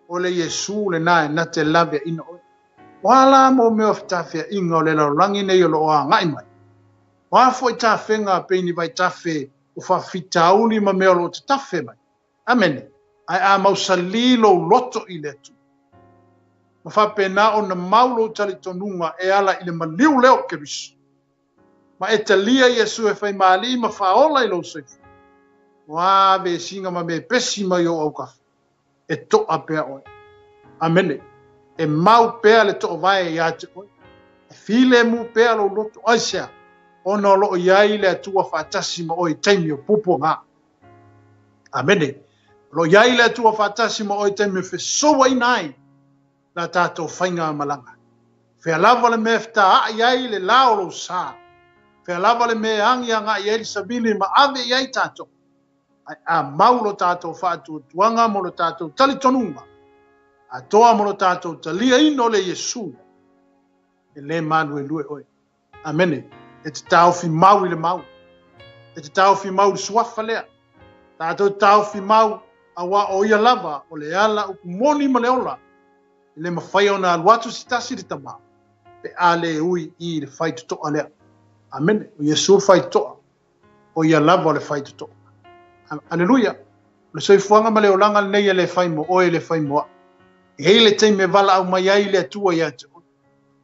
O le Iesu lena e na te laveaina oe. O a la mo mea o fetafeaiga o le lalolagi nei o lo o agai mai? O a foi tafega pei ni vaitafe o faafitauli ma mea o lo o tatafe mai? Amene. Ae a mausali lou loto i le Atua, ma faapena ona mau lou talitonuga e ala i le maliu lea o Keriso, ma e talia Iesu e fai ma Alii ma Faaola i lou soifua, o a vesiga ma mepesi mai ou aukafa, e toa pea oe. Amene. E mau pea le toovae ia te oe. E filemu pea lou loto. Aisea? Ona o lo o i ai le Atua faatasi ma oe i taimi o puapuaga. Amene. O lo o i ai le Atua faatasi ma oe i taimi e fesouaina ai la tatou faigamalaga. Fea lava le mea e fetaai ai le la o lou sa, fea lava le mea e agi agai ai le savili ma ave i ai tatou, ae a mau lo tatou faatuatuaga mo lo tatou talitonuga atoa mo lo tatou taliaina o le Iesu, e le maluelue oe. Amene. E te taofi mau i le mau. E te taofi mau i le suafa lea. Tatou taofi mau, auā o ia lava o le ala upu moni ma le ola, e le mafai ona alu atu se tasi i le Tama, pe a le ui i le faitotoa lea. Amene. O Iesu le faitotoa. O ia lava o le faitotoa. Aleluia. O le soifuaga ma le olaga lenei e le fai mo oe, e le fai mo au. E i ai le taimi e valaau mai ai le Atua ia te oe.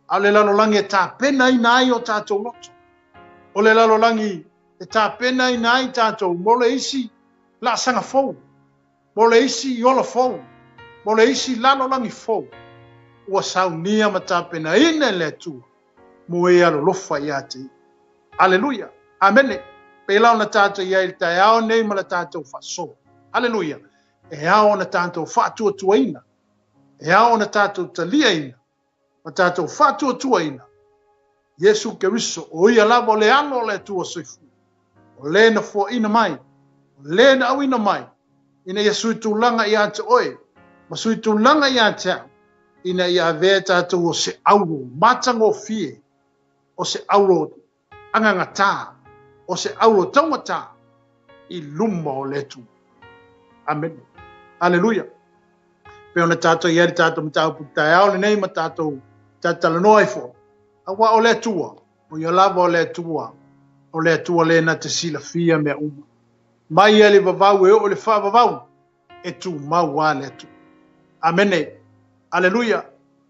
A o le lalolagi e tapenaina ai o tatou loto. O le lalolagi e tapenaina ai tatou mo le isi laasaga fou, mo le isi ola fou, mo le isi lalolagi fou ua saunia ma tapenaina e le Atua mo e alolofa ia te Ia. Aleluia! Amene! Pēlā ona tatou i ai i le taeao nei ma le tatou faasoa. Aleluia! E ao ona tatou faatuatuaina E ao ona tatou taliaina ma tatou faatuatuaina Iesu Keriso, o ia lava o le Alo o le Atua soifua, o le na foaina mai, o le na auina mai, ina ia sui tulaga ia te oe, ma sui tulaga ia te au, ina ia avea tatou o se auro matagofie, o se auro agagatā, o se auro taumatā i luma o le Atua. Amene. Aleluia. Pei ona tatou i ai le tatou mataupu taeao lenei ma tatou talatalanoa ai foi. Auā o le Atua, o ia lava o le Atua, o le Atua le na te silafia mea uma. Mai ia le vavau e oo i le faavavau, e tumau lava le Atua. Amene. Aleluia.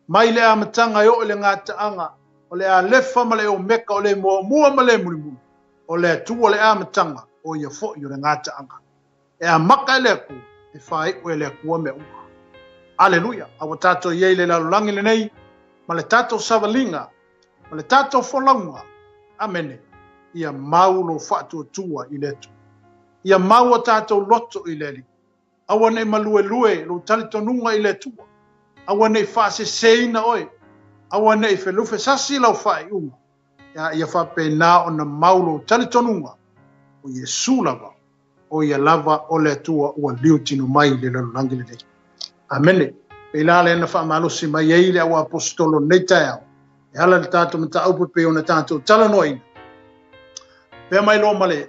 Mai le amataga e oo i le gataaga, o O le Alefa ma le Omeka, o le Muamua ma le Mulimuli, o le Atua le amataga, o ia foi o le gataaga. E amata e le Atua, e faaiu e le Atua mea uma. Aleluia! A ua tatou i ai i le lalolagi lenei, ma le tatou savaliga, ma le tatou folauga, amene, ia mau lou faatuatua i le Atua. Ia mau o tatou loto i le Alii. Aua ne i maluelue lou talitonuga i le Atua. Aua ne i faaseseina oe. Aua ne i felufesasi lau faaiuga. Ia, ia faapena ona mau lou talitonuga, o Iesu lava, o ia lava o le Atua ua liutino mai i le lalolagi lenei. Amene. Pei la lea na faamalosi mai ai le auaposetolo i lenei taeao, e ala i le tatou mataupu e pei ona tatou talanoaina. Pea mai loa ma le,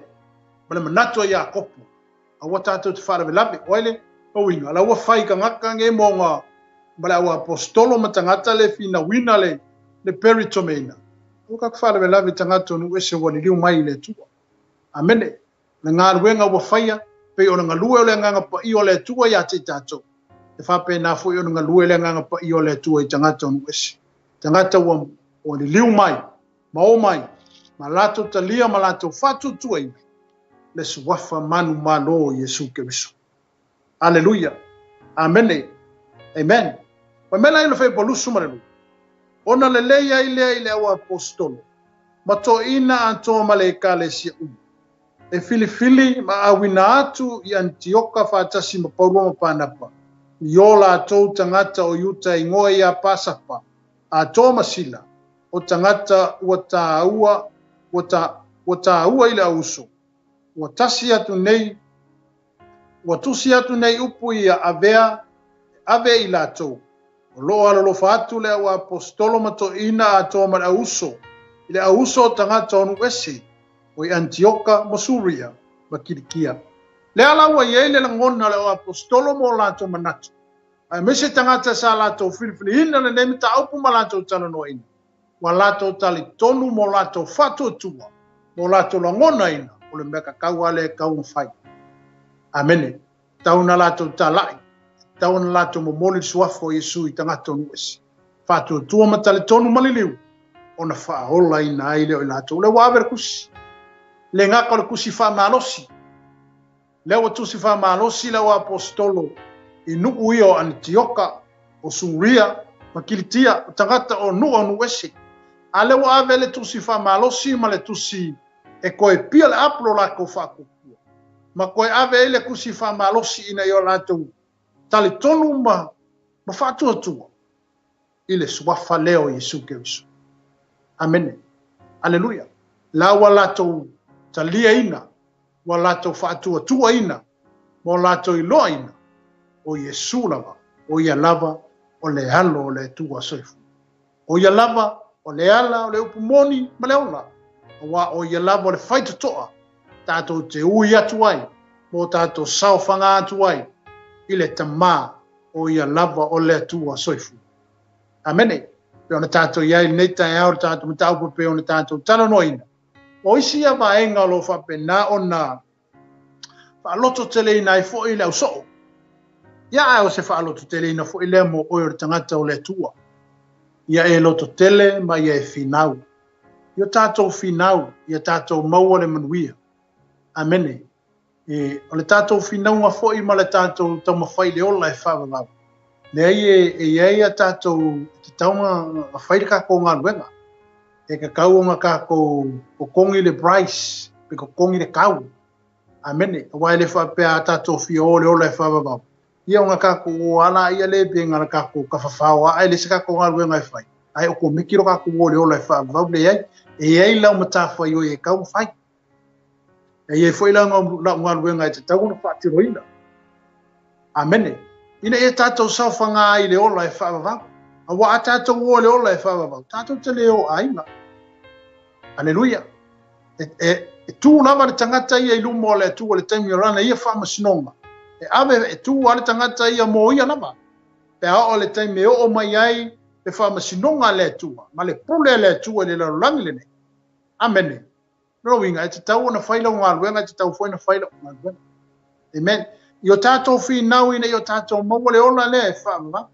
ma le manatu a Iakopo, Aua tatou te faalavelave. O ai le uiga? La ua fai tagata nge mo nga ma le auaposetolo ma tagata le finauina le le peritomeina. Aua tatou faalavelave i tagata o nuu ese ua liliu mai i le Atua. Amene. O le galuega ua faia, pei o le galue o le Agaga Paia o le Atua ia te i tatou, e faapena foi ona galue le Agaga Paia o le Atua i tagata o nuu ese. Tagata ua ua liliu mai, ma o mai, ma latou talia ma latou faatuatuaina le Suafa manumalo o Iesu Keriso. Aleluia! Amene! Amen! Fai mai la i le Faipalusu ma le lua, Ona lelei ai lea i le auaposetolo, ma toeaina atoa ma le Ekalesia uma, e filifili ma auina atu i Anitioka faatasi ma Paulo ma Panapa, i o latou tagata o Iuta e igoa ia Pasapa, atoa ma Sila, o tagata ua taua, ua ta, ua taua i le auuso, ua tasi atu nei, ua tusi atu nei upu ia avea, e ave i latou, o lo o alolofa atu le auaposetolo ma toeaina atoa ma le auuso, i le auuso o tagata o nuu ese, o i Anitioka ma Suria ma Kilikia. Lea la ua i ai le lagona o le auaposetolo ma o latou manatu, aemaise tagata sa latou filifiliina lenei mataupu ma latou talanoaina, ua latou talitonu ma o latou faatuatua ma o latou lagonaina o le mea tatau lava lea e tatau ona fai. Amene. Tatau ona latou talai, tatau ona latou momoli le suafa o Iesu i tagata o nuu ese. Faatuatua ma talitonu ma liliu, ona faaolaina ai lea o i latou. O lea ua ave le tusi. Le gata o le tusi faamalosi, Lea ua tusi faamalosi le auaposetolo i nuu ia o Anitioka, o Suria, ma Kilitia, o tagata o nuu o nuu ese. A lea ua ave le tusi faamalosi ma le tusi e toe pia le apu lo latou faatuatua, ma toe ave ai le tusi faamalosi ina ia o latou talitonu ma ma faatuatua i le suafa lea o Iesu Keriso. Amene. Aleluia. La ua latou taliaina ua latou faatuatuaina ma o latou iloaina, o Iesu lava, o ia lava o le Alo o le Atua soifua. O ia lava o le ala o le upu moni ma le ola, aua o ia lava o le faitotoa tatou te ui atu ai ma o tatou saofaga atu ai i le Tama, o ia lava o le Atua soifua. Amene. Pei ona tatou i ai i lenei taeao le tatou mataupu pei ona tatou talanoaina. O isi ia vaega o lo o faapena ona faalototeleina ai foi le ausoo. Ia, ae o se faalototeleina foi lea mo oe o le tagata o le Atua. Ia e lototele ma ia e finau. Ia tatou finau, ia tatou maua le manuia. Amene. E, o le tatou finauga foi ma le tatou taumafai i le ola e faavavau, leai e, e i ai a tatou, e tatau ona fai le tatou galuega. E tatau ona tatou totogi le price, pe totogi le tau. Amene. Aua e le faapea a tatou fia o le ola e faavavau, ia ona tatou o lava laia lea pe na o le tatou tafafao lava ae leai se tatou galuega e fai, ae okomeki lo tatou o i le ola e faavavau. Leai, e i ai lau matafaioi e tatau ona fai. E i ai foi la lau galuega e tatau ona faatinoina. Amene. Ina ia tatou saofaga ai i le ola e faavavau. Aua a tatou o i le ola e faavavau, tatou te le o aiga. Aleluia. E, e, e tu lava le tagata ia i luma o le Atua i le taimi o lana ia faamasinoga. E ave, e tu lava le tagata ia mo ia lava. Pe a oo le taimi e oo mai ai le faamasinoga a le Atua, ma le pule a le Atua i le lalolagi lenei. Amene. Lona uiga, e tatau ona fai lau galuega, e tatau foi ona fai lau galuega. Amen. I o tatou finau ina ia o tatou maua le ola lea e faavavau.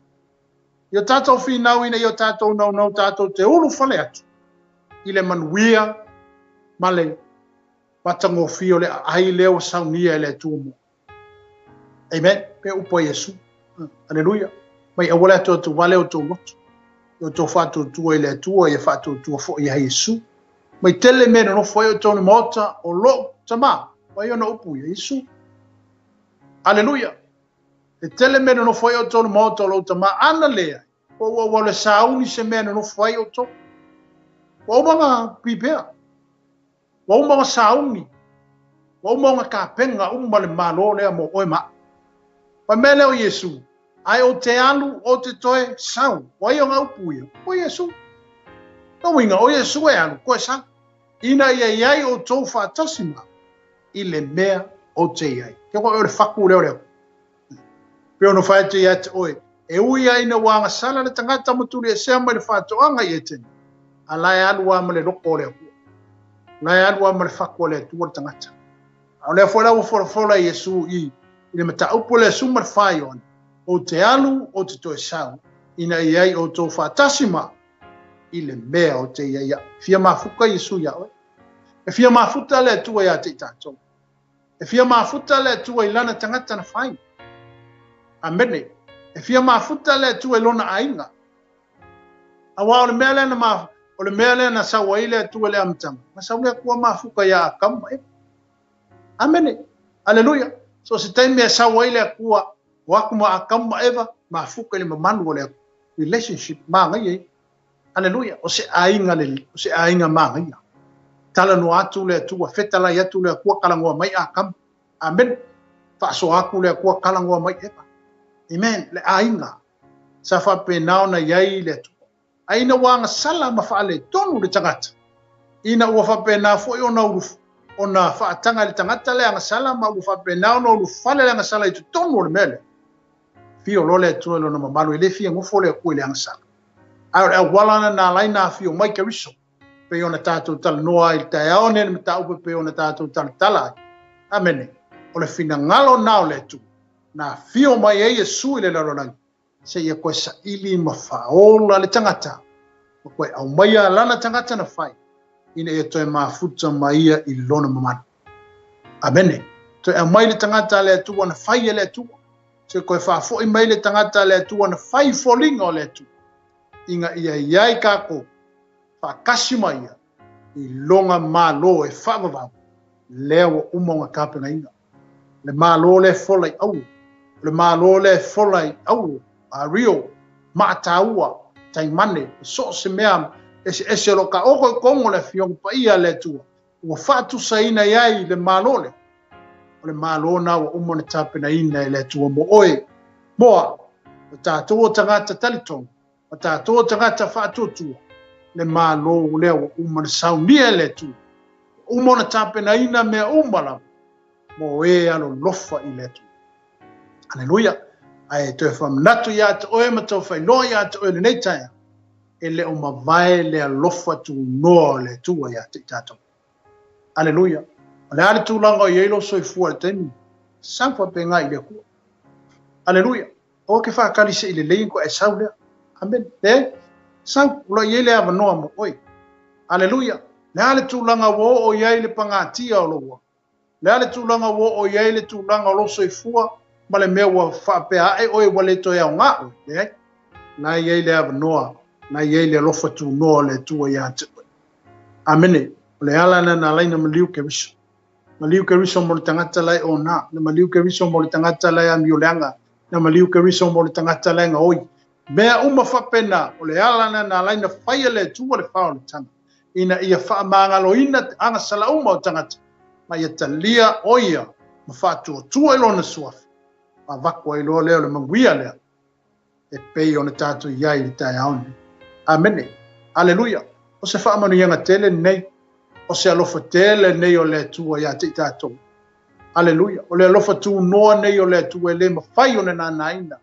I o tatou finau ina ia o tatou naunau tatou te ulufale atu. i le manuia ma le matagofie o le aai lea ua saunia e le Atua mo. Amen. Pe upu a Iesu. Aleluia. Mai aua le atuatuvale o outou loto. Ia outou faatuatua i le Atua, ia faatuatua foi ia Iesu. Mai tele mea e nonofo ai outou i le maota o lou Tama. O ai ona upu ia? Iesu. Aleluia. E tele mea e nonofo ai outou i le maota o lou Tama. Ana leai, po ua ua le sauni se mea e nonofo ai outou. Ua uma ona pipea. Ua uma ona sauni. Ua uma ona tapena uma le Malo lea mo oe ma au. Fai mai lea o Iesu, Ae ou te alu, ou te toe sau. O ai ona upu ia? O Iesu. Lona uiga, o Iesu e alu, toe sau. Ina ia i ai outou faatasi ma au i le mea ou te i ai. Ke koe o le fatu lea o le Atua. Pei ona fai atu ia te oe, e ui lava ina ua agasala le tagata ma tuliesea mai le faatoaga i Etene, a la e alu lava ma le loto o le Atua. O la e alu lava ma le fatu a le Atua le tagata. A o lea foi la ua folafola Iesu i le mataupu o le 14 Ioane, Ou te alu, ou te toe sau, ina ia i ai outou faatasi ma au i le mea ou te i ai au. E fia mafuta Iesu iā oe. E fia mafuta le Atua ia te i tatou. E fia mafuta le Atua i lana tagata na fai. Amene. E fia mafuta le Atua i lona aiga. Aua o le mea lea na ma, o le mea lea na sau ai le Atua i le amataga, na sau le Atua mafuta iā Atamu ma Eva. Amene. Aleluia. So se taimi e sau ai le Atua, o atu ma Atamu ma Eva, mafuta i le mamalu o le Atua. Relationship manaia ia. Aleluia. O se aiga le, o se aiga manaia. Talanoa atu le Atua, fetalai atu le Atua, talanoa mai Atamu. Amene. Faasoa atu le Atua, talanoa mai Eva. Amen. Le aiga. Sa faapena ona i ai le Atua. Ae ina ua agasala ma faaletonu le tagata, ina ua faapena foi ona ulu, ona faataga i le tagata le agasala ma ua faapena ona ulufale le agasala i totonu o le mea lea, afio loa le Atua i lona mamalu, e le fia nofo le Atua i le agasala. Ae o le auala lena na ala ai ona afio mai Keriso, pei ona tatou talanoa ai i le taeao nei i le mataupu e pei ona tatou talatala ai. Amene. O le finagalo lena o le Atua, na afio mai ai Iesu i le lalolagi, seia toe saili ma faaola le tagata, ma toe aumaia lana tagata na fai, ina ia toe mafuta ma ia i lona mamalu. Amene. Toe aumai le tagata a le Atua na fai e le Atua. Toe toe faafoi mai le tagata a le Atua na fai i foliga o le Atua, ina ia i ai kākou faatasi ma ia i lona Malo e faavavau, lea ua uma ona tapenaina. Le Malo lea e fola i auro, o le Malo lea e fola i auro, a rio, maataua, taimane, so o se mea eseese o lo o taoto i totonu o le Afioga Paia a le Atua, ua faatusaina i ai le Malo lea. O le Malo lena ua uma ona tapenaina e le Atua mo oe, mo au, o tatou o tagata talitonu, ma tatou o tagata faatuatua, le Malo lea ua uma ona saunia e le Atua, ua uma ona tapenaina mea uma lava mo e alolofa i le Atua. Aleluia! Ae toe faamanatu ia te oe ma tau faailoa ia te oe lenei taeao, e le o mavae le alofa tunoa o le Atua ia te i tatou. Aleluia! O le a le tulaga o i ai lou soifua i le taimi? Sau faapena i le Atua. Aleluia! Aua ke faatali se i lelei ona e sau lea. Amene. Leai. Sau, o lo o i ai le avanoa mo oe. Aleluia! Le a le tulaga ua oo i ai le pagatia o lou ola? Le a le tulaga ua oo i ai le tulaga o lou soifua ma le mea ua faapea ae oe ua le toe aoga oe? Leai. La e i ai le avanoa, la e i ai le alofa tunoa o le Atua ia te oe. Amene. O le ala lena na ala ai ona maliu Keriso. Maliu Keriso mo le tagata la e ona, na maliu Keriso mo le tagata la e amioleaga, na maliu Keriso mo le tagata la e gaoi. Mea uma faapena, o le ala lena na ala ai ona fai e le Atua le faaolataga, ina ia faamagaloina agasala uma o tagata, ma ia talia o ia ma faatuatua i lona suafa, ma avatu ai loa lea o le manuia lea e pei ona tatou i ai i le taeao nei. Amene. Aleluia. O se faamanuiaga tele lenei. O se alofa tele lenei o le Atua ia te i tatou. Aleluia. O le alofa tunoa nei o le Atua e le mafai ona nānāina.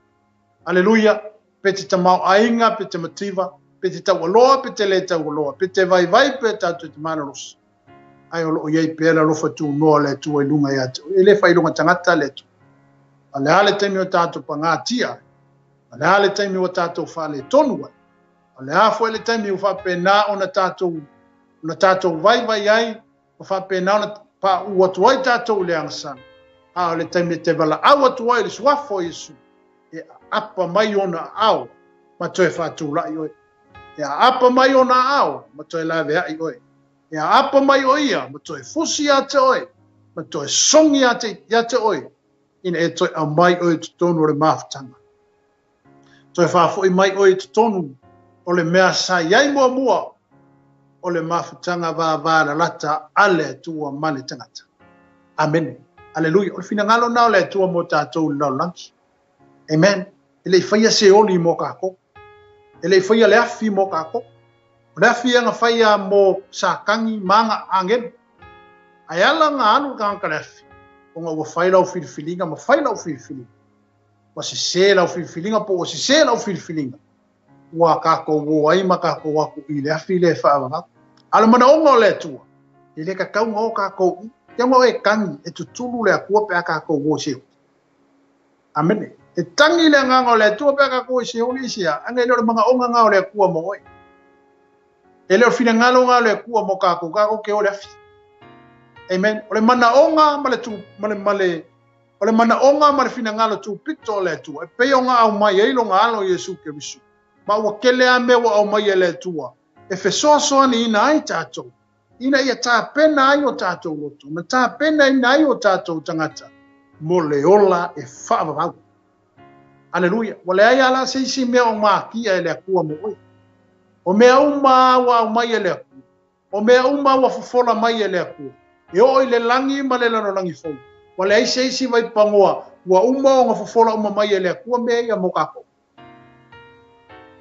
Aleluia. Pe te tamaoaiga, pe te mativa, pe te taualoa, pe te le taualoa, pe te vaivai, pe tatou te malolosi. Ae o lo o i ai pea le alofa tunoa o le Atua i luga ia te oe. E le faailoga tagata le Atua. A le a le taimi o tatou pagatia ai? A le a le taimi ua tatou faaletonu ai? A le a foi le taimi ua faapena ona tatou Ona tatou vaivai ai ma faapena ona pauu atu ai tatou i le agasala, a o le taimi e te valaau atu ai i le Suafa o Iesu, e aapa mai ona aao ma toe faatulai oe. E aapa mai ona aao ma toe laveai oe. E aapa mai o ia ma toe fusi ia te oe, ma toe sogi ia te oe, ina ia toe aumai oe i totonu o le mafutaga. Toe faafoi mai oe i totonu o le mea sa i ai muamua, o le mafutaga vavalalata a le Atua ma le tagata. Amene. Aleluia. O le finagalo lena o le Atua mo tatou i le lalolagi. Amen. E le i faia se oli mo kākou. E le i faia le afi mo kākou. O le afi ia na faia mo Satani ma ana agelu. Ae ala ona alu le tagata i le afi, ona ua fai lau filifiliga ma fai lau filifiliga. Ua sese lau filifiliga po ua sese lau filifiliga. Ua kākou o ai ma kākou aku i le afi lea e faavavau. A o le manaoga o le Atua, e le tatau ona o kākou i. Te ona e tagi, e tutulu le Atua pe a kākou o i se oli. Amene. E tagi le agaga o le Atua pe a kākou o i se oli i se a, ana e le o le manaoga na o le Atua mo oe. E le o le finagalo na o le Atua mo kākou, kākou ke o i le afi. Amen. O le manaoga ma le, tu, ma le, ma le, O le manaoga ma le finagalo tupito o le Atua, e pei ona aumai ai lona Alo Iesu Keriso, ma ua tele a mea ua aumai e le Atua e fesoasoaniina ai tatou, ina ia tapena ai o tatou loto, ma tapenaina ai o tatou tagata mo le ola e faavavau. Aleluia! Ua leai a la se isi mea o makia e le Atua mo oe. O mea uma a ua aumai e le Atua, O mea uma ua fofola mai e le Atua, e oo i le lagi ma le lalolagi fou, ua leai se isi vaipagoa ua uma ona fofola uma mai e le Atua mea ia mo kākou.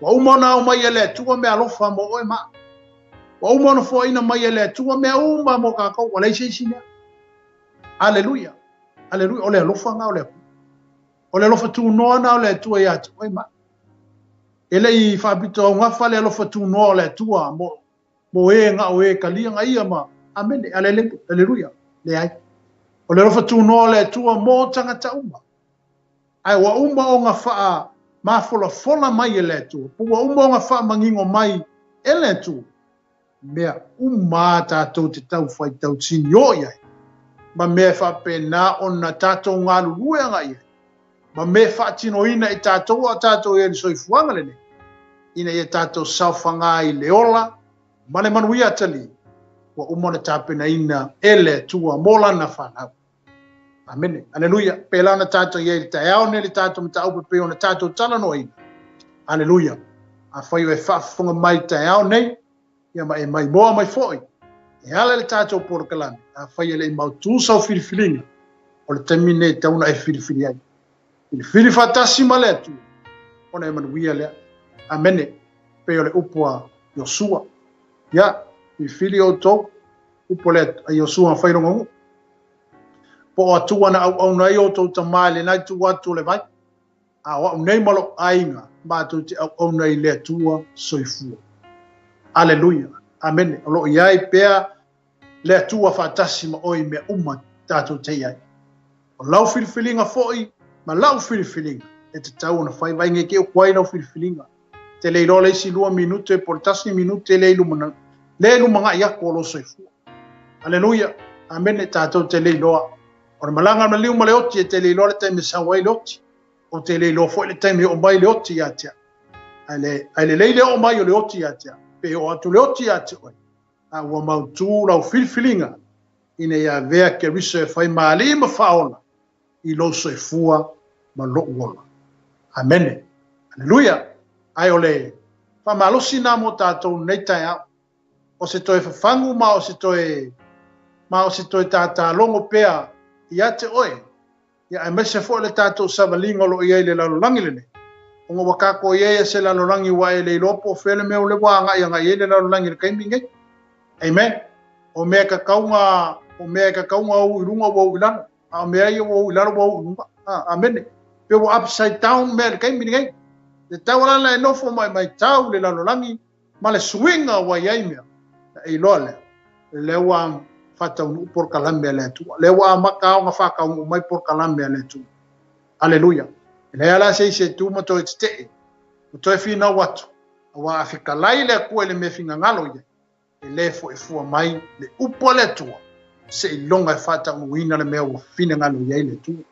Ua uma ona aumai e le Atua mea alofa mo oe ma au. Ua uma ona foaina mai e le Atua mea uma mo kākou, ua leai se isi mea. Aleluia! Aleluia! O le alofa na o le Atua. O le alofa tunoa na o le Atua ia te oe ma au. E le i faapito augafa le alofa tunoa o le Atua mo mo e na o e kalia na ia ma amene aleluia leai. O le alofa tunoa o le Atua mo tagata uma. Ae ua uma ona faa mafolafola mai e le Atua, po ua uma ona faamanino mai e le Atua, mea uma a tatou te tau faitau tinio i ai, ma mea e faapena ona tatou galulue agai ai, ma mea e faatinoina e tatou a o tatou i ai i le soifuaga lenei, ina ia tatou saofaga i le ola ma le manuia atalii ua uma ona tapenaina e le Atua mo Lana fanau. Amene. Aleluia. Pēlā ona tatou i ai i le taeao nei le tatou mataupu e pei ona tatou talanoaina. Aleluia. Afai o e faafofoga mai i le taeao nei, ia ma e maimoa mai foi, e ala i le tatou polokalame, afai e le i mautū sau filifiliga, o le taimi nei e tatau ona e filifili ai. Filifili faatasi ma le Atua, ona e manuia lea. Amene. Pei o le upu a Iosua. Ia, filifili outou, upu a le a Iosua na fai lona nuu. Po o Atua na auauna ai outou tama i lena itu atu o le vai, a o au nei ma lou aiga, matou te auauna i le Atua soifua. Aleluia. Amene. O lo o i ai pea le Atua faatasi ma oe i mea uma tatou te i ai. O lau filifiliga foi ma lau filifiliga e tatau ona fai vai nei te uku ai lau filifiliga. Te le iloa le isi 2 minute po le 1 minute le i le lumanai aku o lou soifua. Aleluia. Amene. Tatou te le iloa. O le malaga o le maliu ma le oti e te le iloa le taimi e sau ai le oti. Ou te le iloa foi le taimi e oo mai le oti ia te au. Ae lelei le oo mai o le oti ia te au. Pe oo atu le oti ia te oe, a ua mautū lau filifiliga ina ia avea Keriso e fai ma alii ma faaola i lou soifua ma lou ola. Amene. Aleluia. Ae o le faamalosi na mo tatou nei taeao. O se toe fafagu ma o se toe ma o se toe tātālogo pea ia te oe Ia, aemaise foi le tatou savaliga o lo o i ai i le lalolagi lenei, ona ua tatou i ai a se lalolagi ua e le iloa po o fea le mea o le ua agai agai i ai le lalolagi i le taimi lenei. Amen. O mea e tatau ona, o mea e tatau ona ou i luga ua ou i lalo, a o mea ia ua ou i lalo ua ou i luga. Ah, amene. Pe ua upside down mea i le taimi lenei. E tatau la ona e nofo ma e maitau le lalolagi ma le suiga ua i ai mea, na e iloa lea, lea ua faataunuu polokalame a le Atua. Lea ua amata ona faataunuu mai polokalame a le Atua. Aleluia. E leai la se isi e tu ma toe tetee, ma toe finau atu, aua a fetalai le Atua i le mea finagalo i ai. E lē fo'i fua mai le upu a le Atua seiloga e faataunuuina le mea ua finagalo i ai le Atua.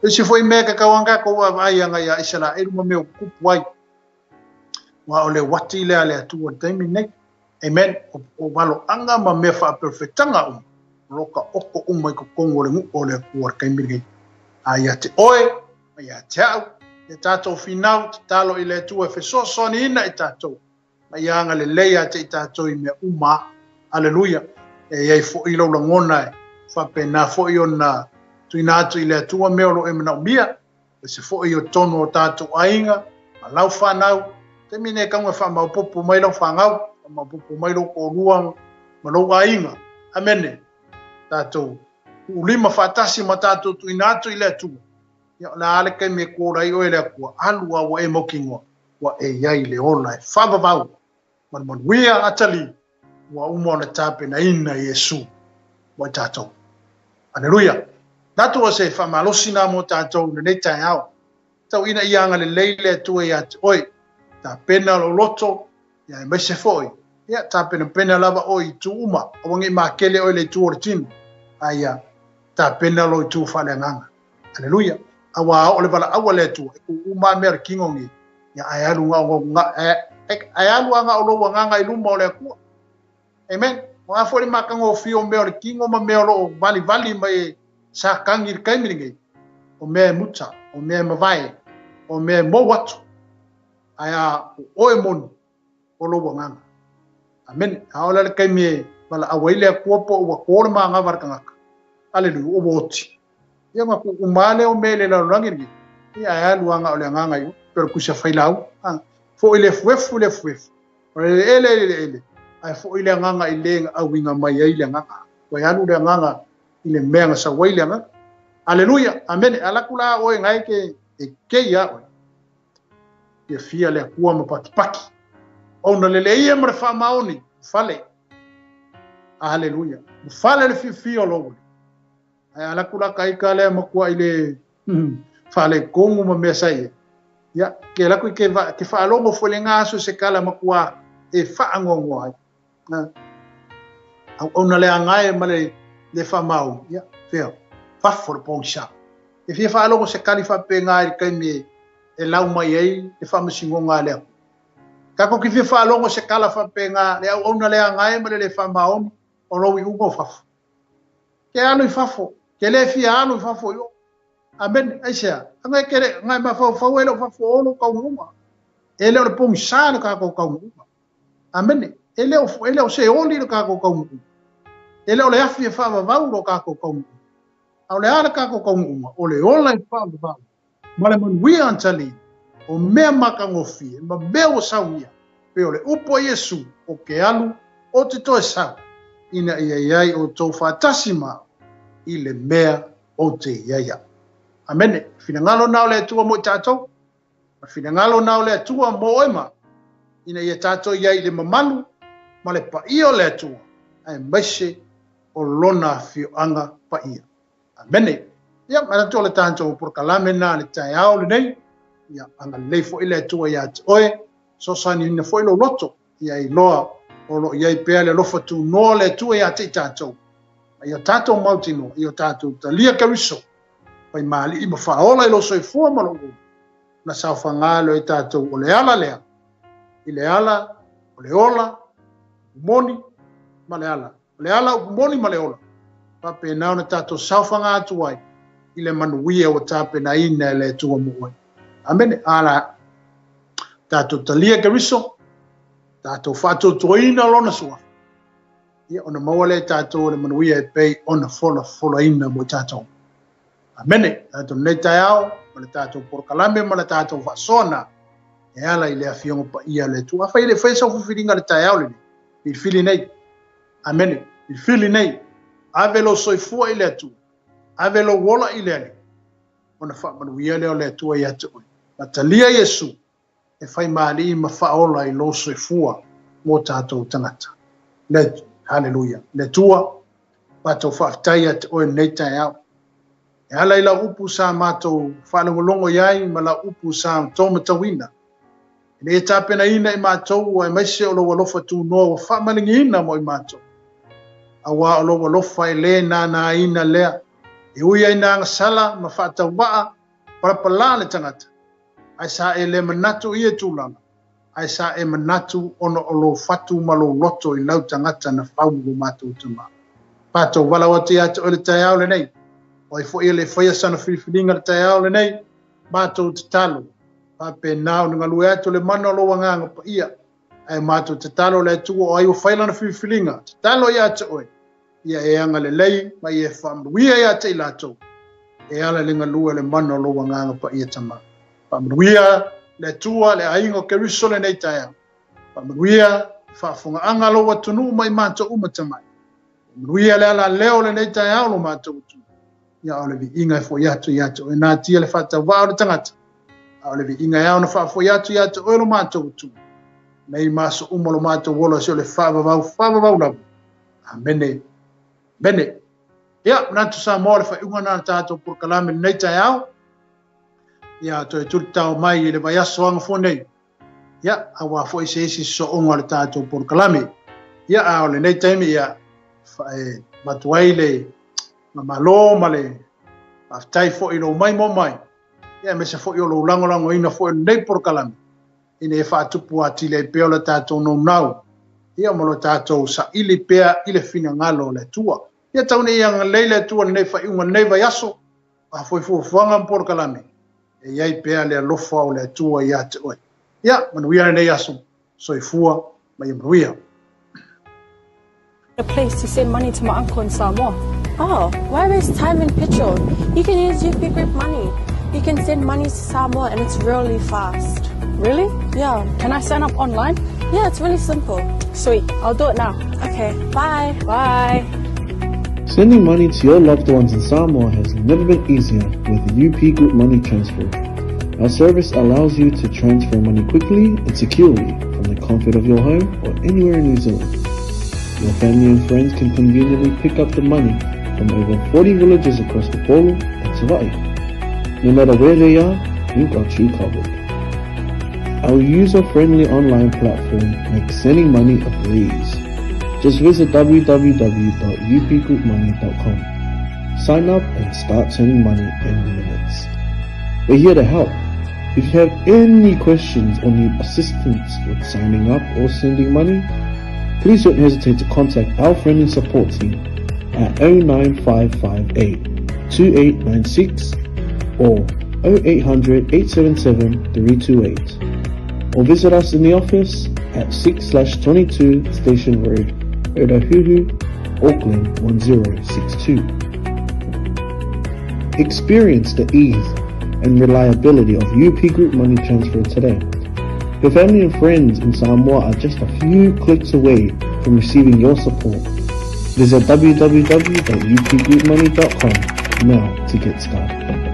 Isi fo'i mea e tatau ona tatou vaavaai agai ia Isaraelu ma mea ua tutupu ai, aua o le uati lea a le Atua i le taimi lenei. Amen. O valoaga ma mea faaperofetaga uma o lo o taoto uma i totonu o le nuu o le Atua i le taimi lenei. A ia te oe ma ia te au, ia tatou finau, tatalo i le Atua e fesoasoaniina i tatou ma ia agalelei ia te i tatou i mea uma. Aleluia. E i ai fo'i lou lagona e faapena fo'i ona tuuina atu i le Atua mea o lo o e manaomia, aemaise fo'i o totonu o tatou aiga ma lau fanau. Taimi nei e tatau ona faamaopoopo mai lau fanau, faamaopoopo mai lou toalua ma lou aiga. Amene. Tatou tuulima faatasi ma tatou tuuina atu i le Atua. Ia, o le a le taimi e call ai oe e le Atua, alu a ua e mautinoa, ua e i ai i le ola e faavavau ma le manuia atalii ua uma ona tapenaina e Iesu mo i tatou. Aleluia! Manatu o se faamalosi na mo tatou i lenei taeao. Tau ina ia agalelei le Atua ia te oe, tapena lou loto, ia aemaise foi, ia tapenapena lava oe i itu uma, aua ne i makele oe i le itu o le tino, a ia tapena lou itu faaleagaga. Aleluia! Aua o le valaau a le Atua, e kū uma lava mea o le tino nei, ia ae alu na o ae alu lava na o lou agaga i luma o le Atua. Amen. O a foi le matagofie o mea o le tino ma mea o lo o valivali mai e Satani i le taimi lenei, o mea e muta, o mea e mavae, o mea e mou atu, ae a o oe moni, o lou agaga. Amene. A oo la le taimi e valaau ai le Atua po ua to le manava a le tagata, aleluia, ua oti. Ia ona tuu uma lava lea o mea i le lalolagi lenei, ia ae alu lava na o le agaga i o, pei o le kusi a Failau, a, foi le efuefu i le efuefu, o le eleele i le eleele, ae foi le agaga i le na auina mai ai le agaga. Toe alu le agaga i le mea na sau ai le agaga. Aleluia, amene. Ala atu la oe na e ke, e kei ia oe. Fiafia le Atua ma pakipaki. Ona lelei ia ma le faamaoni, fale. Aleluia. Fale le fiafia o lou. Ae ala atu la ka ika lea matua i le faaletonu ma mea sa i ai. Ia, ke ala atu i ke, ke faalogo foi le ngā aso se kala matua e faanoanoa ai. Auauna le agae ma le le faamaoni, ia, fea, fafo le pogisa. E fia faalogo se kali faapena i le taimi e lau mai ai le faamasinoga a le Atua. Tatou te fia faalogo se kala faapena, le auauna le agae ma le le faamaoni, o lou iuga o fafo. Ke alu i fafo, ke le fia alu i fafo i o. Amene, aisea, anga e kele, anga e mafaufau e le o fafo o lou taunuuga. E le o le pogisa le tatou taunuuga. Amene. E le o, e le o se oli le tatou taunuuga. E le o le afi e faavavau lo tatou taunuuga. A o le a le tatou taunuuga? O le ola e faavavau ma le manuia atalii o mea matagofie ma mea ua saunia, pei o le upu a Iesu, O ke alu, o te toe sau, ina ia i ai outou faatasi ma au i le mea ou te i ai au. Amene. Finagalo na o le Atua mo i tatou. Ma finagalo na o le Atua mo oe ma au, ina ia tatou i ai i le mamalu ma le paia o le Atua, aemaise o Lona afioaga paia. Amene. Ia, manatu o le tatou polokalame na le taeao lenei. Ia, agalelei foi le Atua ia te oe, fesoasoaniina foi lou loto, ia iloa o lo o i ai pea le alofa tunoa o le Atua ia te i tatou. Ma ia tatou mautinoa, ia tatou talia Keriso, faimāli'i ma faaola i lou soifua ma lou ola, na saofaga loa i tatou o le ala lea, i le ala o le ola, moni ma le ala. O le ala upu moni ma le ola, faapena ona tatou saofaga atu ai i le manuia ua tapenaina e le Atua mo oe. Amene. Ala, tatou talia Keriso, tatou faatuatuaina lona suafa, ia ona maua lea e tatou o le manuia e pei ona folafolaina mo tatou. Amene. Tatou nei taeao, ma le tatou polokalame ma le tatou faasoa e ala i le afioga paia o le Atua. Afai e le faia sau filifiliga i le taeao lenei, filifili nei. Amene. Filifili nei. Ave lou soifua i le Atua. Ave lou ola i le Alii. Ona faamanuia lea o le Atua ia te oe. Ma talia Iesu e faimalii ma faaola i lou soifua mo tatou tagata. Le, haleluia. Le Atua, matou faafetai ia te oe nei taeao. E ala i lau upu sa matou faalogologo i ai ma lau upu sa tou matauina. Ina ia tapenaina i matou aemaise o lou alofa tunoa ua faamaligiina mo i matou. Aua o lou alofa e le nānāina lea, e ui ai ina agasala ma faatauvaa palapala le tagata, ae sa e le manatu i ia tulaga, ae sa e manatu ona o lou fatu ma lou loto i lau tagata na fau lo matou tama. Matou valaau atu ia te oe le taeao lenei, o ai foi e le faia sana filifiliga le taeao lenei, matou tatalo, faapena ona galue atu le mana o lou agaga paia, ae matou tatalo le Atua o ai ua fai lana filifiliga, tatalo ia te oe, ia e agalelei ma ia e faamanuia ia te i latou, e ala i le galue o le mana o lou agaga paia Tama. Faamanuia le Atua le aiga o Keriso lenei taeao. Faamanuia le faafofogaaga a lou atunuu ma i matou uma Tama. Faamanuia le alaleo o lenei taeao lo matou atunuu. Ia o le viiga e foi atu ia te oe natia le faatauvaa o le tagata. A o le viiga e ao ona faafoi atu ia te oe lo matou atunuu. Nei ma aso uma lo matou ola se o le faavavau faavavau lava. Amene. Amene. Ia, manatu Samoa le faaiuga na le tatou polokalame lenei taeao. Ia, toe tulitao mai i le vaiaso agafua nei. Ia, aua foi se isi sosooga o le tatou polokalame. Ia, a o lenei taimi, ia, e avatu ai le malo ma le faafetai foi i lou maimoa mai, ia, aemaise foi o lou lagolagoina foi o lenei polokalame, ina ia faatupu atili ai pea o le tatou naunau, ia, ma lo tatou saili pea i le finagalo o le Atua. Ia, tau ina ia agalelei le Atua i lenei faaiuga i lenei vaiaso, a foi fuafuaga ma polokalame, e i ai pea le alofa o le Atua ia te oe. Ia, manuia lenei aso, soifua ma ia manuia. A place to send money to my uncle in Samoa. Oh, why waste time and petrol? You can use UP Group Money. You can send money to Samoa and it's really fast. Really? Yeah. Can I sign up online? Yeah, it's really simple. Sweet. I'll do it now. Okay, bye. Bye. Sending money to your loved ones in Samoa has never been easier with UP Group Money Transfer. Our service allows you to transfer money quickly and securely from the comfort of your home or anywhere in New Zealand. Your family and friends can conveniently pick up the money from over 40 villages across Upolu and Savaii. No matter where they are, we've got you covered. Our user-friendly online platform makes sending money a breeze. Just visit www.upgroupmoney.com. Sign up and start sending money in minutes. We're here to help. If you have any questions or need assistance with signing up or sending money, please don't hesitate to contact our friendly support team at 09558 2896 or 0800 877 328 or visit us in the office at 6/22 Station Road, Otahuhu, Auckland 1062. Experience the ease and reliability of UP Group Money Transfer today. Your family and friends in Samoa are just a few clicks away from receiving your support. Visit www.upgroupmoney.com now to get started.